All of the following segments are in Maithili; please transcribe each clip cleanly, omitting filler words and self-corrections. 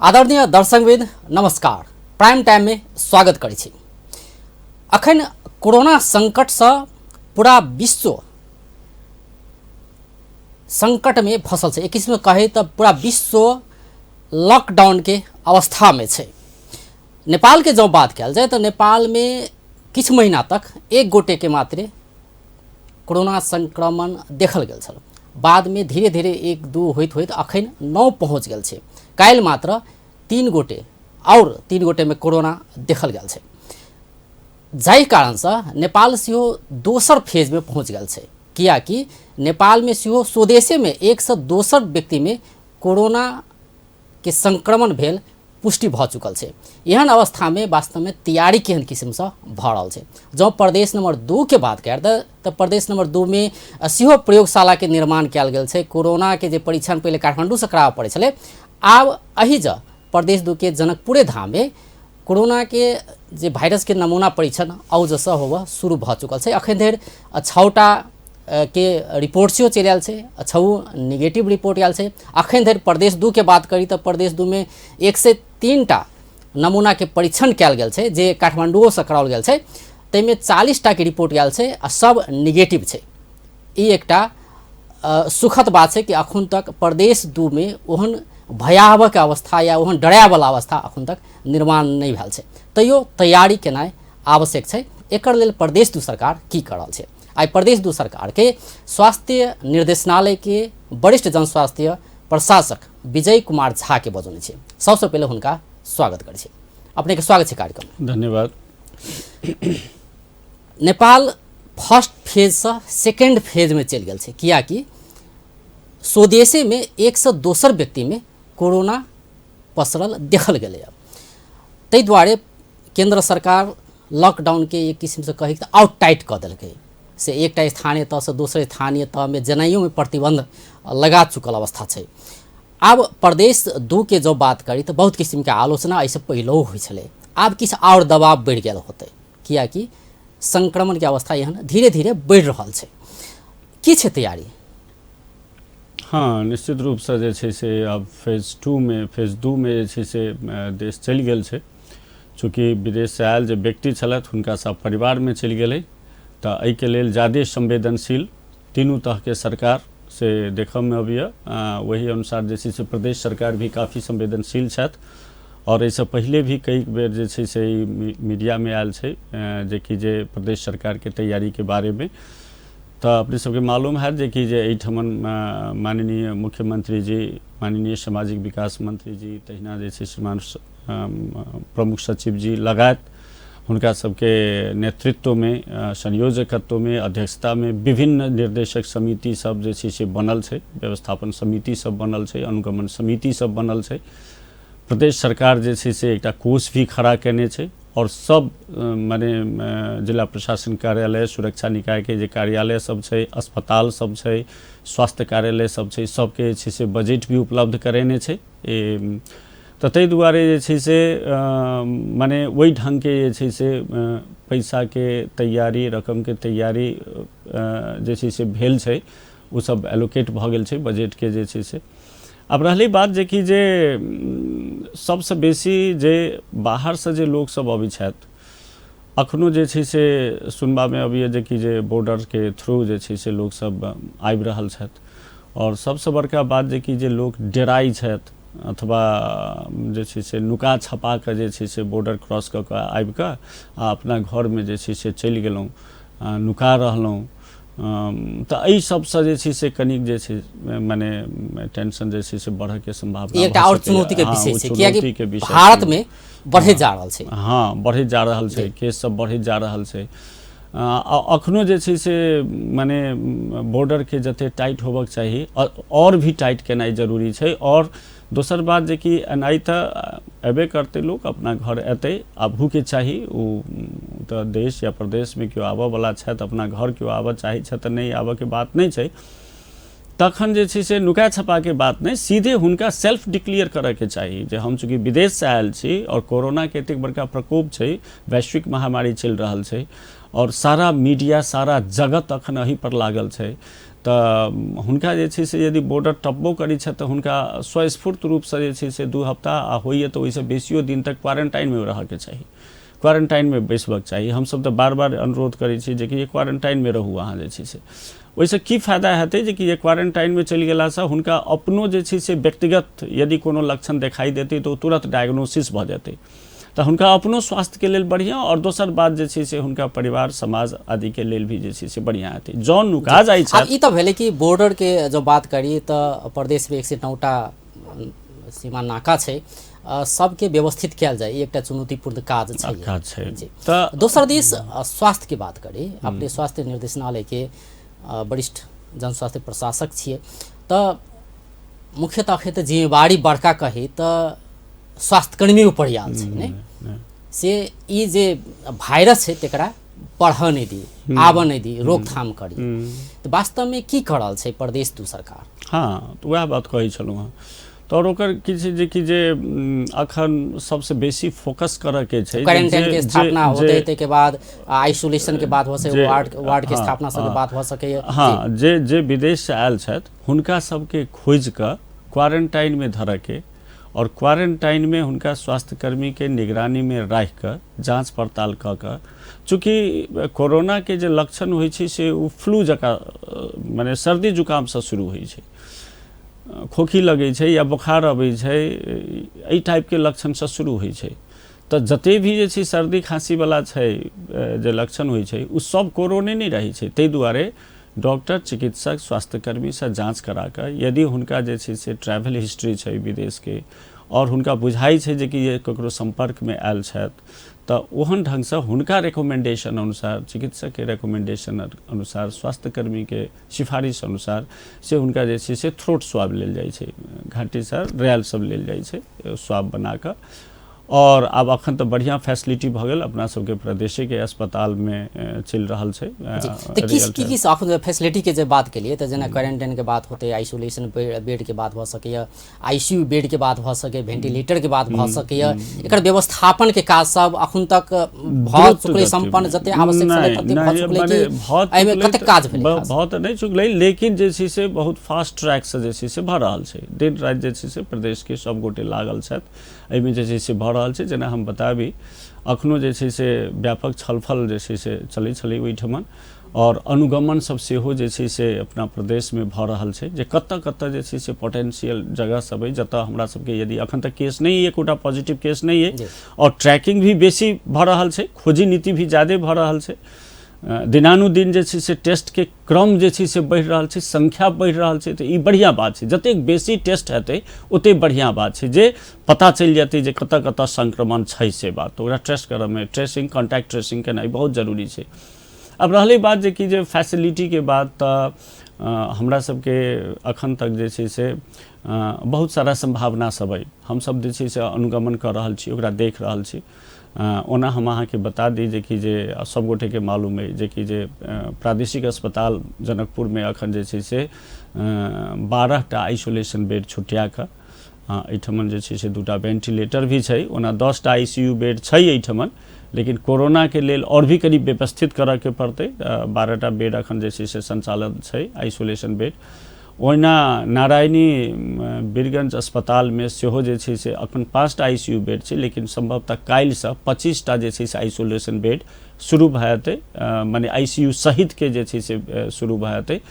आदरणीय दर्शकवृंद नमस्कार। प्राइम टाइम में स्वागत करै छी। अखन कोरोना संकटसँ पूरा विश्व संकटमे फंसल छै। एक किस्ममे कहै तऽ पूरा विश्व लॉकडाउनके अवस्थामे छै। नेपालके जँ बात कयल जाय तऽ नेपालमे किछु महीना तक एक गोटेके मात्रे कोरोना संक्रमण देखल गेल छल। बादमे धीरे धीरे एक दू होइत होइत अखन 9 पहुँच गेल छै। काल्हि मात्र 3 गोटे आओर 3 गोटेमे कोरोना देखल गेल छै, जाहि कारणसँ नेपाल सेहो दोसर फेजमे पहुँच गेल छै। कियाकि नेपालमे सेहो स्वदेशेमे एकसँ दोसर व्यक्तिमे कोरोनाके संक्रमण भेल पुष्टि भऽ चुकल छै। एहन अवस्थामे वास्तवमे तैयारी केहन किसिमसँ भऽ रहल छै? जँ प्रदेश नंबर 2 के बात कयल तऽ प्रदेश नंबर 2 मे सेहो प्रयोगशालाके निर्माण कयल गेल छै। कोरोनाके जे परीक्षण पहिले काठमाण्डूसँ कराबऽ पड़ै छलै, आब एहि जँ प्रदेश 2 के जनकपुरे धाममे कोरोनाके जे वायरसके नमूना परीक्षण औजसँ होबऽ शुरू भऽ चुकल छै। अखन धरि 6टा के रिपोर्ट सेहो चलि आयल छै, 6 निगेटिव रिपोर्ट आयल छै। अखन धरि प्रदेश 2 के बात करी तऽ प्रदेश 2 मे 103टा नमूनाके परीक्षण कयल गेल छै, जे काठमाण्डुओसँ कराओल गेल छै। ताहिमे 40टाके रिपोर्ट आयल छै आ सब निगेटिव छै। ई एकटा सुखद बात छै कि अखन तक प्रदेश 2 मे ओहन भयावह अवस्था या ओहन डरायवला अवस्था अखन तक निर्माण नहि भेल छै। तैयो तैयारी केनाइ आवश्यक छै। एकर लेल प्रदेश 2 सरकार की कर रहल छै? आइ प्रदेश 2 सरकार के स्वास्थ्य निर्देशनालय के वरिष्ठ जनस्वास्थ्य प्रशासक विजय कुमार झा के बजौने छै। सबसँ पहिले हुनका स्वागत करै छी। अपने के स्वागत छै कार्यक्रम। धन्यवाद। नेपाल फर्स्ट फेजसँ सेकेंड फेजमे चलि गेल छै, कियाकि स्वदेशेमे एकसँ दोसर व्यक्तिमे कोरोना पसरल देखल गेलैए। ताहि दुआरे केन्द्र सरकार लॉकडाउनके एक किसिमसँ कही तऽ आओर टाइट कऽ देलकै। से एकटा स्थानीय तहसँ दोसर स्थानीय तहमे जेनाइयोमे प्रतिबन्ध लगा चुकल अवस्था छै। आब प्रदेश 2 के जँ बात करी तऽ बहुत किसिमके आलोचना एहिसँ पहिलहो होइ छलै, आब किछु आओर दबाव बढ़ि गेल होतै, कियाकि संक्रमणके अवस्था एहन धीरे धीरे बढ़ि रहल छै। की छै तैयारी? हँ, निश्चित रूपसँ जे छै से आब फेज 2 मे फेज 2 मे जे छै से देश चलि गेल छै। चूँकि विदेशसँ आयल जे व्यक्ति छलथि हुनका सब परिवारमे चलि गेलै, तऽ एहिके लेल ज्यादे संवेदनशील तीनू तहके सरकार से देखऽमे अबैए। ओहि अनुसार जे छै से प्रदेश सरकार भी काफी संवेदनशील छथि आओर एहिसँ पहिले भी कई बेर जे छै से ई मीडियामे आयल छै जेकि जे प्रदेश सरकारके तैयारीके बारेमे। तऽ अपने सबके मालूम हैत जेकि जे एहिठमन माननीय मुख्यमंत्री जी, माननीय सामाजिक विकास मंत्री जी, तहिना जे छै श्रीमान प्रमुख सचिव जी लगायत हुनका सबके नेतृत्वमे, संयोजकत्वमे, अध्यक्षतामे विभिन्न निर्देशक समिति सब जे छै से बनल छै, व्यवस्थापन समिति सब बनल छै, अनुगमन समिति सब बनल छै। प्रदेश सरकार जे छै से एकटा कोष भी खड़ा केने छै और सब माने जिला प्रशासन कार्यालय, सुरक्षा निकायके जे कार्यालय सब छै, अस्पताल सब छै, स्वास्थ्य कार्यालय सब छै, सबके जे छै से बजट भी उपलब्ध करेने छै। तऽ ताहि दुआरे जे छै से माने ओहि ढङ्गके जे छै से पैसाके तैयारी, रकमके तैयारी जे छै से भेल छै, ओ सब एलोकेट भऽ गेल छै बजटके जे छै से। आब रहलै बात जेकि जे सबसँ बेसी जे बाहरसँ जे लोकसब अबै छथि, अखनो जे छै से सुनबामे अबैए जेकि जे बॉर्डरके थ्रू जे छै से लोकसब आबि रहल छथि। आओर सबसँ बड़का बात जेकि जे लोक डेराइ छथि अथवा जे छै से नुका छपा कऽ जे छै से बॉर्डर क्रॉस कऽ कऽ आबि कऽ आ अपना घरमे जे छै से चलि गेलहुँ, नुका रहलहुँ, तऽ एहि सबसँ जे छै से कनिक जे छै माने टेंशन जे छै से बढ़ऽके सम्भावना एकटा आओर चुनौतीके विषय छै, कियाकि भारतमे बढ़ैत जा रहल छै। हँ, बढ़ैत जा रहल छै, केस सब बढ़ैत जा रहल छै। अखनो जे छै से माने बॉर्डरके जते टाइट होबक चाही आओर भी टाइट केनाइ जरूरी छै। आओर दोसर बात जेकि एनाइ तऽ अयबे करतै लोक, अपना घर एतै, आबहूके चाही। ओ तऽ देश या प्रदेशमे केओ आबऽवला छथि, अपना घर केओ आबऽ चाहै छथि तऽ नहि आबऽके बात नहि छै। तखन जे छै से नुका छपाके बात नहि, सीधे हुनका सेल्फ डिक्लेयर करऽके चाही जे हम चूँकि विदेशसँ आयल छी आओर कोरोनाके एतेक बड़का प्रकोप छै, वैश्विक महामारी चलि रहल छै आओर सारा मीडिया सारा जगत अखन एहि पर लागल छै, तऽ हुनका जे छै से यदि बॉर्डर टपबो करै छथि तऽ हुनका स्वस्फूर्त रूपसँ जे छै से 2 हफ्ता आ होइए तऽ ओहिसँ बेसियो दिन तक क्वारेंटाइनमे रहऽके चाही, क्वारेंटाइनमे बैसबाक चाही। हमसब तऽ बार बार अनुरोध करै छी जेकि क्वारेंटाइनमे रहू अहाँ जे छै से। ओहिसँ की फायदा हेतै जेकि जे क्वारेंटाइनमे चलि गेलासँ हुनका अपनो जे छै से व्यक्तिगत यदि कोनो लक्षण देखाइ देतै तऽ ओ तुरन्त डायग्नोसिस भऽ जेतै, तऽ हुनका अपनो स्वास्थ्यके लेल बढ़िआँ, आओर दोसर बात जे छै से हुनका परिवार समाज आदिके लेल भी जे छै से बढ़िआँ हेतै। जँ नुका जाइ छै। ई तऽ भेलै कि बॉर्डरके जँ बात करी तऽ प्रदेशमे 109टा सीमा नाका छै, सबके व्यवस्थित कयल जाय, ई एकटा चुनौतीपूर्ण काज छै। काज छै। तऽ दोसर दिस स्वास्थ्यके बात करी, अपने स्वास्थ्य निर्देशनालयके वरिष्ठ जन स्वास्थ्य प्रशासक छियै, तऽ मुख्यतः अखन तऽ जिम्मेवारी बड़का कही तऽ स्वास्थ्यकर्मी ऊपर आयल छै ने, से ई जे वायरस छै तकरा बढ़ऽ नहि दी, आबऽ नहि दी, रोकथाम करी। तऽ वास्तवमे की कऽ रहल छै प्रदेश दू सरकार? हाँ, तऽ वएह बात कहै छलहुँ हँ। तऽ आओर ओकर की छै जेकि जे अखन सबसँ बेसी फोकस करऽके छै क्वारेंटाइन के स्थापना होतै, ताहिके बाद आइसोलेशन के बात भऽ सकैए, वार्ड के स्थापना सबके बात भऽ सकैए। हाँ, जे जे विदेशसँ आयल छथि हुनका सबके खोजि कऽ क्वारेंटाइनमे धरऽके, आओर क्वारेंटाइनमे हुनका स्वास्थ्यकर्मीके निगरानीमे राखि कऽ जाँच पड़ताल कऽ कऽ, चूँकि कोरोनाके जे लक्षण होइ छै से ओ फ्लू जकाँ मने सर्दी जुकामसँ शुरू होइ छै, खोखी लगै छै या बोखार अबै छै, एहि टाइपके लक्षणसँ शुरू होइ छै। तऽ जते भी जे छै सर्दी खाँसीवला छै जे लक्षण होइ छै ओ सब कोरोने नहि रहै छै। ताहि दुआरे डॉक्टर, चिकित्सक, स्वास्थ्यकर्मीसँ जाँच करा कऽ यदि हुनका जे छै से ट्रैवल हिस्ट्री छै विदेशके आओर हुनका बुझाइ छै जे कि ये ककरो सम्पर्कमे आयल छथि, तऽ ओहन ढङ्गसँ हुनका रिकमेंडेशन अनुसार, चिकित्सकके रिकमेंडेशन अनुसार, स्वास्थ्यकर्मीके सिफारिश अनुसार से हुनका जे छै से थ्रोट स्वाब लेल जाइ छै, घाटीसँ रैल सब लेल जाइ छै स्वाब बना कऽ। आओर आब अखन तऽ बढ़िआँ फैसिलिटी भऽ गेल, अपना सबके प्रदेशेके अस्पतालमे चलि रहल छै। तऽ की की अखन फैसिलिटीके जे बात केलियै तऽ जेना क्वारेंटाइनके बात होतै, आइसोलेशन बेडके बात भऽ सकैए, आईसीयू बेडके बात भऽ सकैए, वेंटिलेटरके बात भऽ सकैए, एकर व्यवस्थापनके काज सब अखन तक भऽ चुकलै सम्पन्न, जते आवश्यक छलै तते भऽ चुकलै कि एहिमे कतेक काज भेलै? भऽ तऽ नहि चुकलै, लेकिन जे छै से बहुत फास्ट ट्रैकसँ जे छै से भऽ रहल छै। दिन राति जे छै से प्रदेशके सब गोटे लागल छथि एहिमे जे छै से भऽ रहल छै। जेना हम बताबी, अखनो जे छै से व्यापक छलफल जे छै से चलै छलै ओहिठमन, आओर अनुगमन सब सेहो जे छै से अपना प्रदेशमे भऽ रहल छै जे कतऽ कतऽ जे छै से पोटेंशियल जगह सब अइ जतऽ हमरा सबके यदि अखन तक केस नहि अइ, एकोटा पॉजिटिव केस नहि अइ, आओर ट्रैकिंग भी बेसी भऽ रहल छै, खोजी नीति भी ज्यादे भऽ रहल छै, दिनानुदिन जे छै से टेस्टके क्रम जे छै से बढ़ि रहल छै, संख्या बढ़ि रहल छै। तऽ ई बढ़िआँ बात छै, जतेक बेसी टेस्ट हेतै ओतेक बढ़िआँ बात छै जे पता चलि जेतै जे कतऽ कतऽ संक्रमण छै से बात। तऽ ओकरा ट्रेस करऽमे ट्रेसिंग, कॉन्टैक्ट ट्रेसिंग केनाइ बहुत जरूरी छै। आब रहलै बात जे कि जे फैसिलिटीके बात, तऽ हमरा सबके अखन तक जे छै से बहुत सारा सम्भावना सब अइ, हमसब जे छै से अनुगमन कऽ रहल छी, ओकरा देख रहल छी। ओना हम अहाँके बता दी जे कि जे सब गोटेके मालूम अइ जे कि जे प्रादेशिक अस्पताल जनकपुरमे अखन जे छै से 12टा आइसोलेशन बेड छुटिया कऽ एहिठमन जे छै से 2टा वेंटिलेटर भी छै। ओना 10टा आईसीयू बेड छै एहिठमन, लेकिन कोरोनाके लेल आओर भी कनि व्यवस्थित करऽके पड़तै। 12टा बेड अखन जे छै से संचालन छै आइसोलेशन बेड। ओहिना नारायणी वीरगंज अस्पतालमे सेहो जे छै से अखन 5टा आईसीयू बेड छै, लेकिन सम्भवतः काल्हिसँ 25टा जे छै से आइसोलेशन बेड शुरू भऽ जेतै, मने आईसीयू सहितके जे छै से शुरू भऽ जेतै।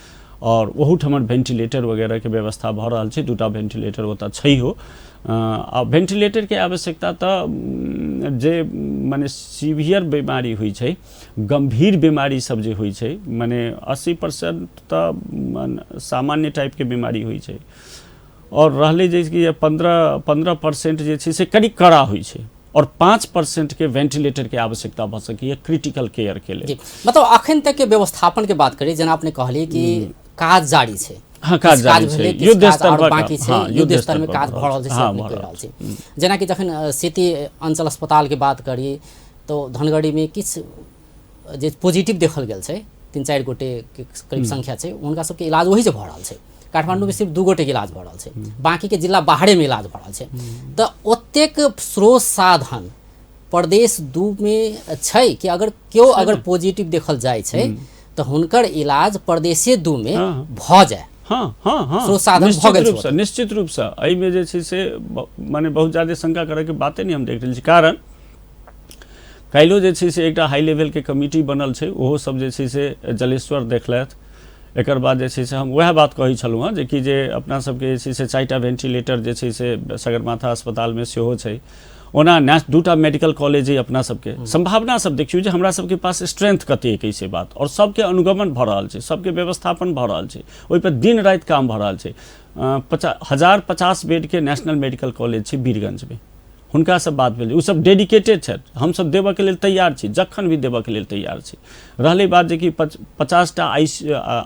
आओर ओहूठमन वेंटिलेटर वगैरहके व्यवस्था भऽ रहल छै, 2टा वेंटिलेटर ओतऽ छैहो। आ वेंटिलेटरके आवश्यकता तऽ जे मने सीवियर बीमारी होइ छै, गम्भीर बीमारी सब जे होइ छै, मने 80% तऽ सामान्य टाइपके बीमारी होइ छै, आओर रहलै जे कि 15% जे छै से कनि कड़ा होइ छै, और 5% के वेंटिलेटर के आवश्यकता भऽ सकैए क्रिटिकल केयर के लेल। मतलब अखन तक के व्यवस्थापन के बात करी, जेना अपने कहलियै कि काज जारी छै, हाँ, काज जारी छै, युद्ध स्तर पर बाकी छै, युद्ध स्तर में काज भऽ रहल छै, से अपने कहि रहल छी। जेनाकि जखन सेती अंचल अस्पताल के बात करी तो धनगढ़ी में किछु जे पॉजिटिव देखल गेल छै, 3-4 गोटे के करीब संख्या छै, हुनका सबके इलाज वही से भऽ रहल छै। काठमांडू में सिर्फ 2 गोटे के इलाज भऽ रहल छै, बाकी के जिला बाहरे में इलाज भऽ रहल छै। तऽ ओतेक स्रोत साधन प्रदेश 2 में छै कि अगर केओ अगर पॉजिटिव देखल जाइ छै तऽ हुनकर इलाज प्रदेशे 2 मे भऽ जाय। हाँ हाँ हाँ, स्रोत साधन भऽ गेल छै। निश्चित रूपसँ एहिमे जे छै से माने बहुत ज्यादे शंका करैके बाते नहि हम देख रहल छी। कारण काल्हिओ जे छै से एकटा हाई लेवलके कमिटी बनल छै, ओहो सब जे छै से जलेश्वर देखलथि। एकर बाद जे छै से हम वएह बात कहै छलहुँ हँ जेकि जे अपना सबके जे छै से 4टा वेन्टिलेटर जे छै से सगरमाथा अस्पतालमे सेहो छै। ओना 2टा मेडिकल कॉलेज अइ अपना सबके। सम्भावना सब देखियौ जे हमरा सबके पास स्ट्रेंथ कतेक अइ से बात, आओर सबके अनुगमन भऽ रहल छै, सबके व्यवस्थापन भऽ रहल छै, ओहिपर दिन राति काम भऽ रहल छै। 1050 बेडके नेशनल मेडिकल कॉलेज छै वीरगंजमे, हुनकासँ बात भेल, ओसब डेडिकेटेड छथि, हमसब देबऽके लेल तैयार छी, जखन भी देबऽके लेल तैयार छी। रहलै बात जेकि 50टा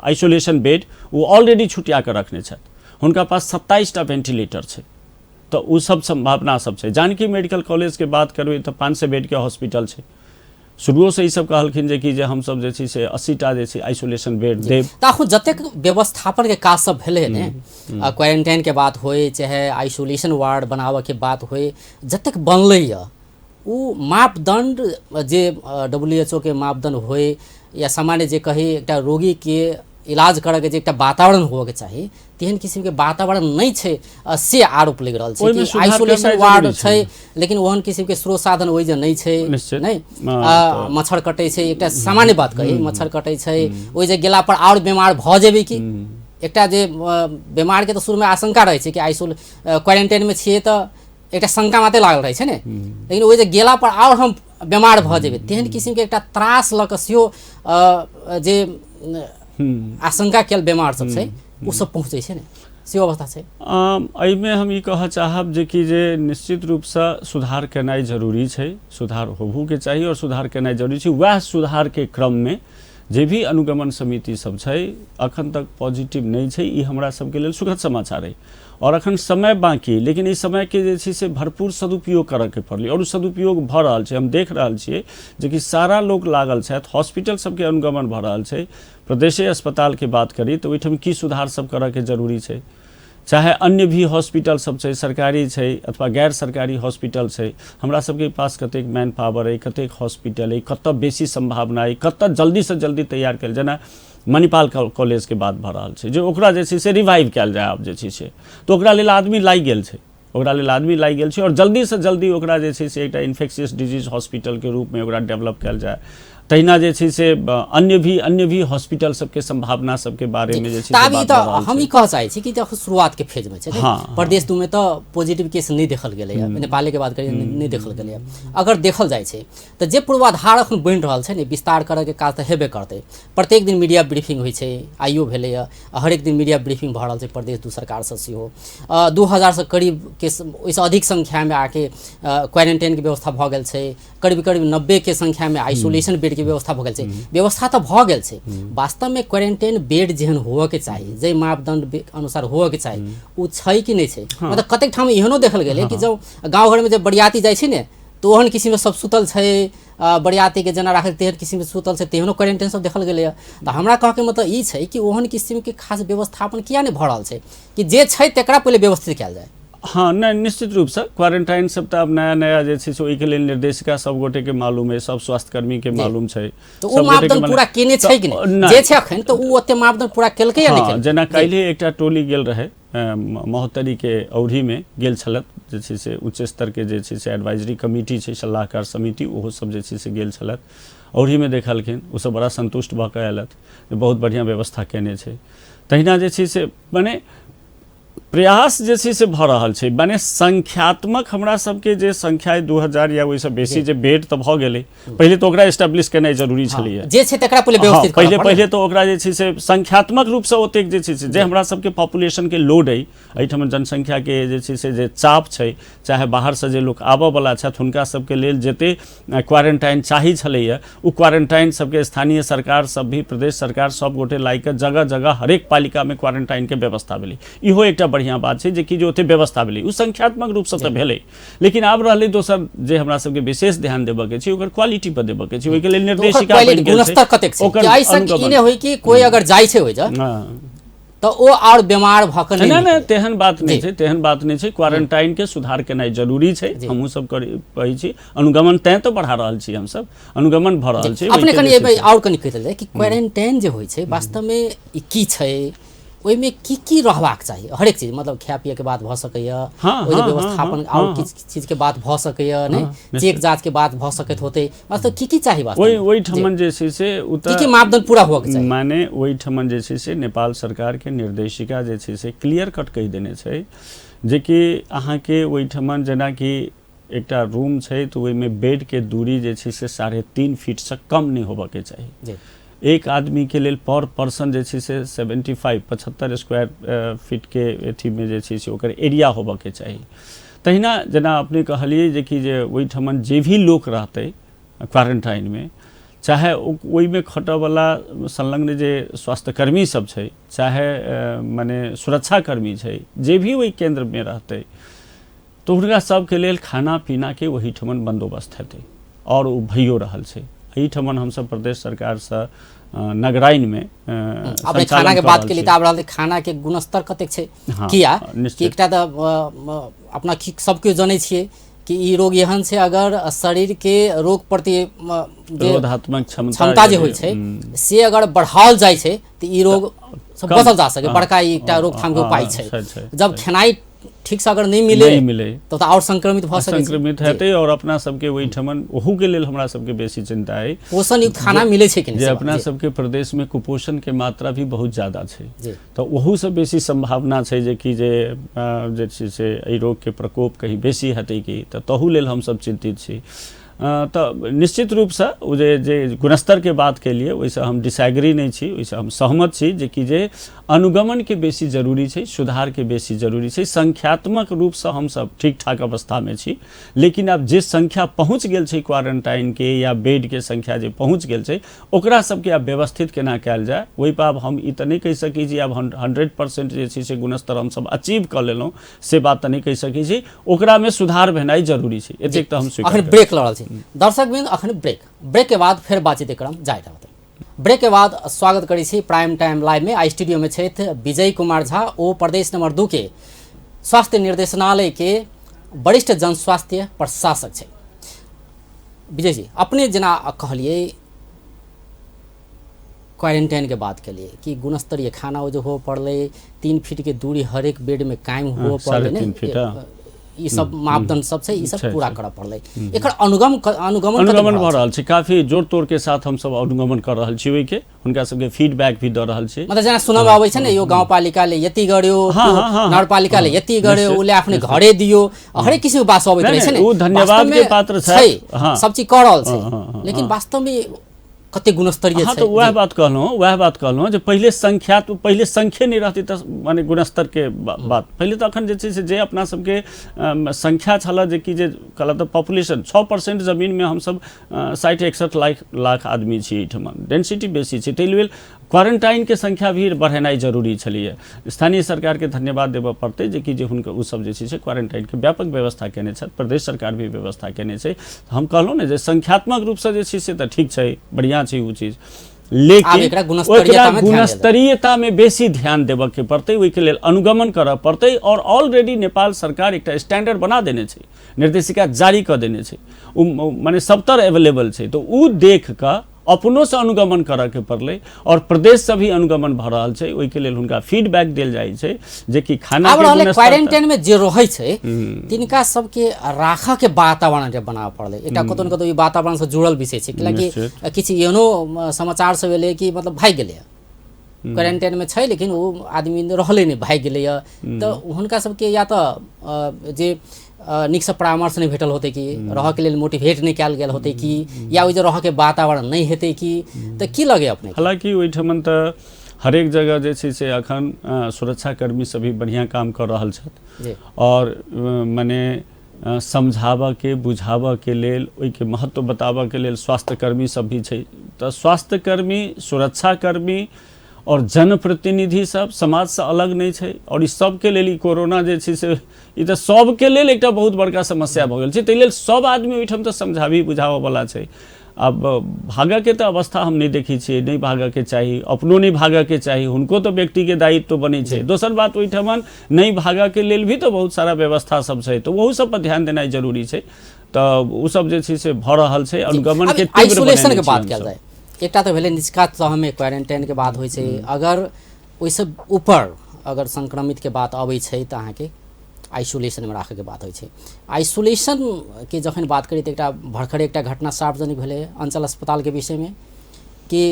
आइसोलेशन बेड ओ ऑलरेडी छुटिया कऽ रखने छथि, हुनका पास 27टा वेन्टिलेटर छै, तऽ ओ सब सम्भावना सब छै। जानकी मेडिकल कॉलेजके बात करबै तऽ 500 बेडके हॉस्पिटल छै। शुरुओसँ ई सब कहलखिन जे कि जे हमसब जे छै से 80टा जे छै आइसोलेशन बेड देब। तऽ अखन जतेक व्यवस्थापनके काज सब भेलै ने, क्वारेंटाइनके बात होइ चाहे आइसोलेशन वार्ड बनाबऽके बात होइ, जतेक बनलै यऽ ओ मापदण्ड जे WHO के मापदण्ड होइ या सामान्य जे कही एकटा रोगीके इलाज करऽके जे एकटा वातावरण होबऽके चाही तेहन किसिमके वातावरण नहि छै से आरोप लागि रहल छै ओहिमे कि सुधार आइसोलेशन करनाइ वार्ड जरूरी छै लेकिन ओहन किसिमके स्रोत साधन ओहि जे नहि छै, निश्चित। नहि मच्छर कटै छै, एकटा सामान्य बात कही मच्छर कटै छै, ओहि जे गेला पर आओर बीमार भऽ जेबै कि एकटा जे बीमारके तऽ शुरूमे आशंका रहै छै कि आइसोल क्वारेंटाइनमे छियै तऽ एकटा शंका मात्रे लागल रहै छै ने, लेकिन ओहि जे गेला पर आओर हम बीमार भऽ जेबै तेहन किसिमके एकटा त्रास लऽ कऽ सेहो जे आशंका कयल बीमार सब छै ओ सब पहुँचै छै ने, से अवस्था छै। एहिमे हम ई कहऽ चाहब जे कि जे निश्चित रूपसँ सुधार केनाइ जरूरी छै, सुधार होबहोके चाही आओर सुधार केनाइ जरूरी छै। वएह सुधारके क्रममे जे भी अनुगमन समिति सब छै अखन तक पॉजिटिव नहि छै, ई हमरा सबके लेल सुखद समाचार अइ। आओर अखन समय बाँकी, लेकिन ई समयके जे छै से भरपूर सदुपयोग करऽके पड़लै आओर ओ सदुपयोग भऽ रहल छै। हम देख रहल छियै जेकि सारा लोक लागल छथि, हॉस्पिटल सबके अनुगमन भऽ रहल छै। प्रदेशे अस्पतालके बात करी तऽ ओहिठाम की सुधार सब करऽके जरूरी छै, चाहे अन्य भी हॉस्पिटल सब छै, सरकारी छै अथवा गैर सरकारी हॉस्पिटल छै, हमरा सबके पास कतेक मैन पावर अइ, कतेक हॉस्पिटल अइ, कतऽ बेसी सम्भावना अइ, कतऽ जल्दीसँ जल्दी तैयार कयल, जेना मणिपाल कॉलेजके बात भऽ रहल छै जे ओकरा जे छै से रिवाइव कयल जाय आब जे छै से, तऽ ओकरा लेल आदमी लागि गेल छै, ओकरा लेल आदमी लागि गेल छै आओर जल्दीसँ जल्दी ओकरा जे छै से एकटा इन्फेक्शियस डिजीज हॉस्पिटलके रूपमे ओकरा डेवलप कयल जाय। तहिना जे छै से अन्य भी हॉस्पिटल सबके सम्भावना सबके बारेमे जे छै से तऽ बात तऽ भऽ रहल हम छै। ई कहऽ चाहै छी कि जखन शुरुआतके फेजमे छै, हाँ, प्रदेश 2 मे तऽ पॉजिटिव केस नहि देखल गेलैए, नेपालेके बात करी नहि देखल गेलैए। अगर देखल जाइ छै तऽ जे पूर्वाधार अखन बनि रहल छै ने, विस्तार करऽके काज तऽ हेबे करतै। प्रत्येक दिन मीडिया ब्रीफिंग होइ छै, आइयो भेलैए, हरेक दिन मीडिया ब्रीफिंग भऽ रहल छै प्रदेश 2 सरकारसँ सेहो। 2000 करीब केस, ओहिसँ अधिक संख्यामे आके क्वारेंटाइनके व्यवस्था भऽ गेल छै, करीब करीब 90 के संख्यामे आइसोलेशन बेडके व्यवस्था भऽ गेल छै। व्यवस्था तऽ भऽ गेल छै, वास्तवमे क्वारेंटाइन बेड जेहन होअके चाही, जाहि मापदण्ड अनुसार होअके चाही ओ छै कि नहि छै। मतलब कतेक ठाम एहनो देखल गेलै कि जब गाँव घरमे जब बरियाती जाइ छै ने तऽ ओहन किसिमके सब सुतल छै, बरियातीके जेना राखल तेहन किसिमके सुतल छै, तेहनो क्वारेंटाइन सब देखल गेलैए। तऽ हमरा कहऽके मतलब ई छै कि ओहन किसिमके खास व्यवस्थापन किया नहि भऽ रहल छै कि जे छै तकरा पहिले व्यवस्थित कयल जाय। हाँ, नहि, निश्चित रूपसँ क्वारेंटाइन सब तऽ आब नया नया जे छै से ओहिके लेल निर्देशिका सब गोटेके मालूम अइ, सब स्वास्थ्यकर्मीके मालूम छै, तऽ ओ मापदंड पूरा केने छै कि नहि जे छै अखन, तऽ ओ ओते मापदंड पूरा केलकै या नहि? जेना काल्हि एकटा टोली गेल रहै महोत्तरीके औढ़ीमे गेल छलथि, जे छै से उच्च स्तरके जे छै से एडवाइजरी कमिटी छै, सलाहकार समिति, ओहो सब जे छै से गेल छलथि, औढ़ीमे देखलखिन, ओसब बड़ा सन्तुष्ट भऽ कऽ अयलथि जे बहुत बढ़िआँ व्यवस्था केने छै। तहिना जे छै से मने प्रयास जे छै से भऽ रहल छै, मने संख्यात्मक हमरा सबके जे संख्या 2000 या ओहिसँ बेसी जे बेड तऽ भऽ गेलै, पहिले तऽ ओकरा एस्टेब्लिश केनाइ जरूरी छलैए जे छै तकरा पहिले व्यवस्थित पहिले पहिले तऽ ओकरा जे छै से संख्यात्मक रूपसँ ओतेक जे छै से जे हमरा सबके पॉपुलेशनके लोड अइ, एहिठाम जनसंख्याके जे छै से जे चाप छै, चाहे बाहरसँ जे लोक आबऽवला छथि हुनका सबके लेल जते क्वारेंटाइन चाही छलैए ओ क्वारेंटाइन सबके स्थानीय सरकार सब भी, प्रदेश सरकार सब गोटे लागि कऽ जगह जगह हरेक पालिकामे क्वारेंटाइनके व्यवस्था भेलै। इहो एकटा बढ़िआँ बात छै जे कि जे ओते व्यवस्था भेलै ओ संख्यात्मक रूपसँ तऽ भेलै, लेकिन आब रहलै दोसर जे हमरा सबके विशेष ध्यान देबऽके छै ओकर क्वालिटी पर देबऽके छै, ओहिके लेल निर्देशिका बनि गेल छै, गुणस्तर कतेक छै, ओकर एहिसँ ई नहि होइ कि कोइ अगर जाइ छै ओहि जगह तऽ ओ आओर बीमार भऽ कऽ नहि नहि, तेहन बात नहि छै, तेहन बात नहि छै। क्वारंटाइन के सुधार केनाइ जरूरी छै, हमहूँ सब कहै छी। अनुगमन तैं तऽ बढ़ा रहल छी हमसब, अनुगमन भऽ रहल छै। अपने कनि एहिमे आओर कनि कहि देल जाय कि क्वारंटाइन जे होइ छै वास्तवमे ई की छै, ओहिमे की की रहबाक चाही? हरेक चीज, मतलब खाय पियके बात भऽ सकैए, ओहि व्यवस्थापन आओर किछु चीजके बात भऽ सकैए, नहि चेक जाँचके बात भऽ सकैत होतै, वास्तव की की चाही? वास्तव ओहिठमन जे छै से की की मापदंड पूरा होबऽके चाही? माने ओहिठमन जे छै से नेपाल सरकारके निर्देशिका जे छै से क्लियर कट कहि देने छै जेकि अहाँके ओहिठमन जेनाकि एकटा रूम छै तऽ ओहिमे बेडके दूरी जे छै से 3.5 फीटसँ कम नहि होबऽके चाही। एक आदमीके लेल पर पर्सन जे छै से 75 75 स्क्वायर फीटके अथीमे जे छै से ओकर एरिया होबऽके चाही। तहिना जेना अपने कहलियै जेकि जे ओहिठमन जे भी लोक रहतै क्वारंटाइनमे, चाहे ओहिमे खटऽवला संलग्न जे स्वास्थ्यकर्मी सब छै, चाहे मने सुरक्षाकर्मी छै, जे भी ओहि केन्द्रमे रहतै, तऽ हुनका सबके लेल खाना पीनाके ओहिठमन बन्दोबस्त हेतै आओर ओ भइयो रहल छै। एहिठमन हमसब प्रदेश सरकारसँ नगराइनमे अपने खानाके बात केली तऽ आब रहल खानाके गुणस्तर कतेक छै? किया कि एकटा तऽ अपना सब केओ जनै छियै कि ई रोग एहन छै, अगर शरीरके रोग प्रति रोधात्मक क्षमता जे होइ छै से अगर बढ़ाओल जाइ छै तऽ ई रोग बचल जा सकै। बड़का एकटा रोकथामके उपाय छै। जब खेनाइ ठीक से अगर नहीं मिले तो आओर संक्रमित भऽ सकै, संक्रमित हेतै। और अपना सबके ओहिठमन ओहू के लेल हमरा सबके बेसी चिंता है, पोषण युक्त खाना मिले छै कि नहीं? जे अपना सबके प्रदेश में कुपोषण के मात्रा भी बहुत ज्यादा छै, तऽ ओहू से बेसी संभावना छै जे कि जे जे छै से एहि रोग के प्रकोप कहीं बेसी हेतै कि, तऽ तहू लेल हमसब चिन्तित छी। तऽ निश्चित रूपसँ ओ जे जे गुणस्तरके बात केलियै ओहिसँ हम डिसएग्री नहि छी, ओहिसँ हम सहमत छी जे कि जे अनुगमनके बेसी जरूरी छै, सुधारके बेसी जरूरी छै। संख्यात्मक रूपसँ हमसब ठीक ठाक अवस्थामे छी, लेकिन आब जे संख्या पहुँच गेल छै क्वारंटाइनके या बेडके संख्या जे पहुँच गेल छै, ओकरा सबके आब व्यवस्थित केना कयल जाय, ओहिपर आब हम ई तऽ नहि कहि सकै छी आब 100% जे छै से गुणस्तर हमसब अचीव कऽ लेलहुँ, से बात तऽ नहि कहि सकै छी। ओकरामे सुधार भेनाइ जरूरी छै, एतेक तऽ हम स्वीकार अखन ब्रेक लऽ रहल छी दर्शक बिंद। अखन ब्रेक के बाद फेर बातचीत क्रम जारी रहत। ब्रेक के बाद स्वागत करै छी प्राइम टाइम लाइव में। आ स्टूडियो में छथि विजय कुमार झा, ओ प्रदेश नंबर 2 के स्वास्थ्य निर्देशनालय के वरिष्ठ जन स्वास्थ्य प्रशासक छै। विजय जी, अपने जेना कहलिए क्वारंटाइन के बात के लिए कि गुणस्तरीय खाना वो जो हो पड़ले, 3 फीट के दूरी हरेक बेड में कायम हो पड़ले, 3.5 फीट, ई सब मापदंड सब छै, ई सब पूरा करऽ पड़लै। एकर अनुगमन भऽ रहल छै, काफी जोर तोड़ के साथ हम सब अनुगमन कर रहल छी ओहिके, हुनका सबके फीडबैक भी दऽ रहल छी। मतलब जेना सुनब आबै छै ने, यो गाउँपालिकाले यति गर्यो, नगरपालिकाले यति गर्यो, उसले आफ्नै घरे दियो, हरेक किसिमको बात अबैत रहै छै ने। ओ धन्यवाद के पात्र छै, सब चीज कऽ रहल छै, लेकिन वास्तवमे कते गुणस्तरीय छै? तऽ वएह बात कहलहुँ जे पहिले संख्या, पहिले संख्ये नहि रहतै तऽ माने गुणस्तर के बात। पहिले तऽ अखन जे छै से जे अपना सबके संख्या छल जे कि जे कहलक तऽ पॉपुलेशन 6% जमीनमे हमसब 60-61 लाख आदमी छी एहिठमा, डेंसिटी बेसी छै, ताहि लेल क्वारंटाइनके संख्या भी बढ़ेनाइ जरूरी छलैए। स्थानीय सरकारके धन्यवाद देबऽ पड़तै जे कि जे हुनकर ओसब जे छै से क्वारंटाइनके व्यापक व्यवस्था केने छथि, प्रदेश सरकार भी व्यवस्था केने छै। हम कहलहुँ ने जे संख्यात्मक रूपसँ जे छै से तऽ ठीक छै, बढ़िआँ छै ओ चीज, लेकिन ओकरा गुणस्तरीयतामे बेसी ध्यान देबऽके पड़तै, ओहिके लेल अनुगमन करऽ पड़तै। और ऑलरेडी नेपाल सरकार एकटा स्टैंडर्ड बना देने छै, निर्देशिका जारी कऽ देने छै, ओ मने सबतर एवेलेबल छै, तऽ ओ देख कऽ अपनोसँ अनुगमन करऽके पड़लै और प्रदेशसँ भी अनुगमन भऽ रहल छै। ओहिके लेल हुनका फीडबैक देल जाइ छै जेकि खाना क्वारंटाइन में जे रहै छै तिनका सबके राखऽ के वातावरण जे बनाबऽ पड़लै, एकटा कतौ न कतौ ई वातावरणसँ जुड़ल विषय छै। कियाकि किछु एहनो समाचार सब एलै कि मतलब भागि गेलै, क्वारंटाइन में छै लेकिन ओ आदमी रहलै नहि, भागि गेलैए, तऽ हुनका सबके या तऽ जे नीकसँ परामर्श नहि भेटल होतै, कि रहऽके लेल मोटिवेट नहि कयल गेल होतै, कि या ओहि जे रहऽके वातावरण नहि हेतै, कि तऽ की लगै अपने? हालाँकि ओहिठमन तऽ हरेक जगह जे छै से अखन सुरक्षाकर्मी सब भी बढ़िआँ काम कऽ रहल छथि और मने समझाबऽके बुझाबऽके लेल, ओहिके महत्व बताबऽके लेल स्वास्थ्यकर्मी सब भी छै। तऽ स्वास्थ्यकर्मी, सुरक्षाकर्मी और जनप्रतिनिधि सब समाजसँ अलग नहि छै और ई सबके लेल ई कोरोना जे छै से ई तऽ सबके लेल एकटा बहुत बड़का समस्या भऽ गेल छै, ताहि लेल सब आदमी ओहिठाम तऽ समझाबी बुझाबऽवला छै। आब भागयके तऽ अवस्था हम नहि देखै छियै, नहि भागयके चाही, अपनो नहि भागयके चाही, हुनको तऽ व्यक्तिके दायित्व बनै छै। दोसर बात, ओहिठमन नहि भागयके लेल भी तऽ बहुत सारा व्यवस्था सब छै, तऽ ओहू सब पर ध्यान देनाइ जरूरी छै। तऽ ओ सब जे छै से भऽ रहल छै। अनुगमनके तीव्र आइसोलेशन के बात कयल जाय, एकटा तऽ भेलै निचका तहमे क्वारेंटाइन के बात होइ छै, अगर ओहिसँ ऊपर अगर संक्रमित के बात अबै छै तऽ अहाँके आइसोलेशनमे राखैके बात होइ छै। आइसोलेशनके जखन बात करी तऽ एकटा भरखरे एकटा घटना सार्वजनिक भेलै अञ्चल अस्पतालके विषयमे कि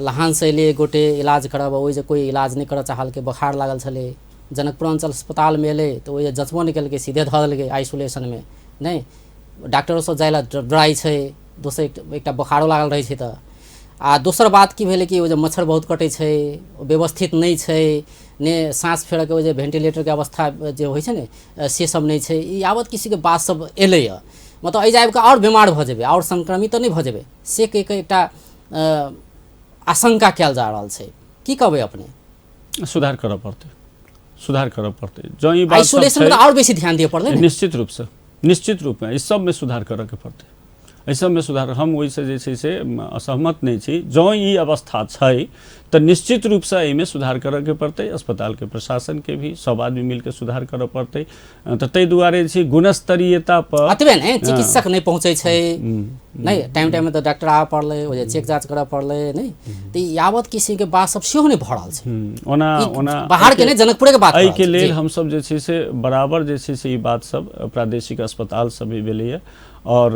लहानसँ एलै एक गोटे इलाज करब, ओहि जे कोइ इलाज नहि करऽ चाहलकै, बोखार लागल छलै, जनकपुर अञ्चल अस्पतालमे एलै तऽ ओहि जे जँचबो नहि केलकै, सीधे धऽ देलकै आइसोलेशनमे। नहि डॉक्टरो सब जाइ लए डराइ छै, दोसर एकटा बोखारो लागल रहै छै तऽ। आ दोसर बात की भेलै कि ओ जे मच्छर बहुत कटै छै, व्यवस्थित नहि छै, ने साँस फेरऽके ओ जे भेन्टिलेटरके अवस्था जे होइ छै ने से सब नहि छै। ई यावत किसीके बात सब एलैए, मतलब एहि आबि कऽ आओर बीमार भऽ जेबै, आओर संक्रमित तऽ नहि भऽ जेबै, से कहि कऽ एकटा आशंका कयल जा रहल छै। की कहबै अपने? सुधार करऽ पड़तै, सुधार करऽ पड़तै। जँ ई बात आइसोलेशन पर आओर बेसी ध्यान दिअ पड़तै। निश्चित रूपसँ, निश्चित रूपमे एहि सबमे सुधार करऽके पड़तै, एहि सबमे सुधार। हम ओहिसँ जे छै से असहमत नहि छी। जँ ई अवस्था छै तऽ निश्चित रूपसँ एहिमे सुधार करऽके पड़तै, अस्पतालके प्रशासनके भी सब आदमी मिलके सुधार करऽ पड़तै। तऽ ताहि दुआरे जे छै गुणस्तरीयता पर एतबे नहि, चिकित्सक नहि पहुँचै छै, नहि टाइम टाइममे तऽ डॉक्टर आबऽ पड़लै, ओ जे चेक जाँच करऽ पड़लै, नहि तऽ यावत किसिमके बात सब सेहो नहि भऽ रहल छै। ओना ओना बाहरके नहि, जनकपुरेके बात एहिके लेल हमसब जे छै से बराबर जे छै से ई बात सब प्रादेशिक अस्पताल सब भी भेलैए, आओर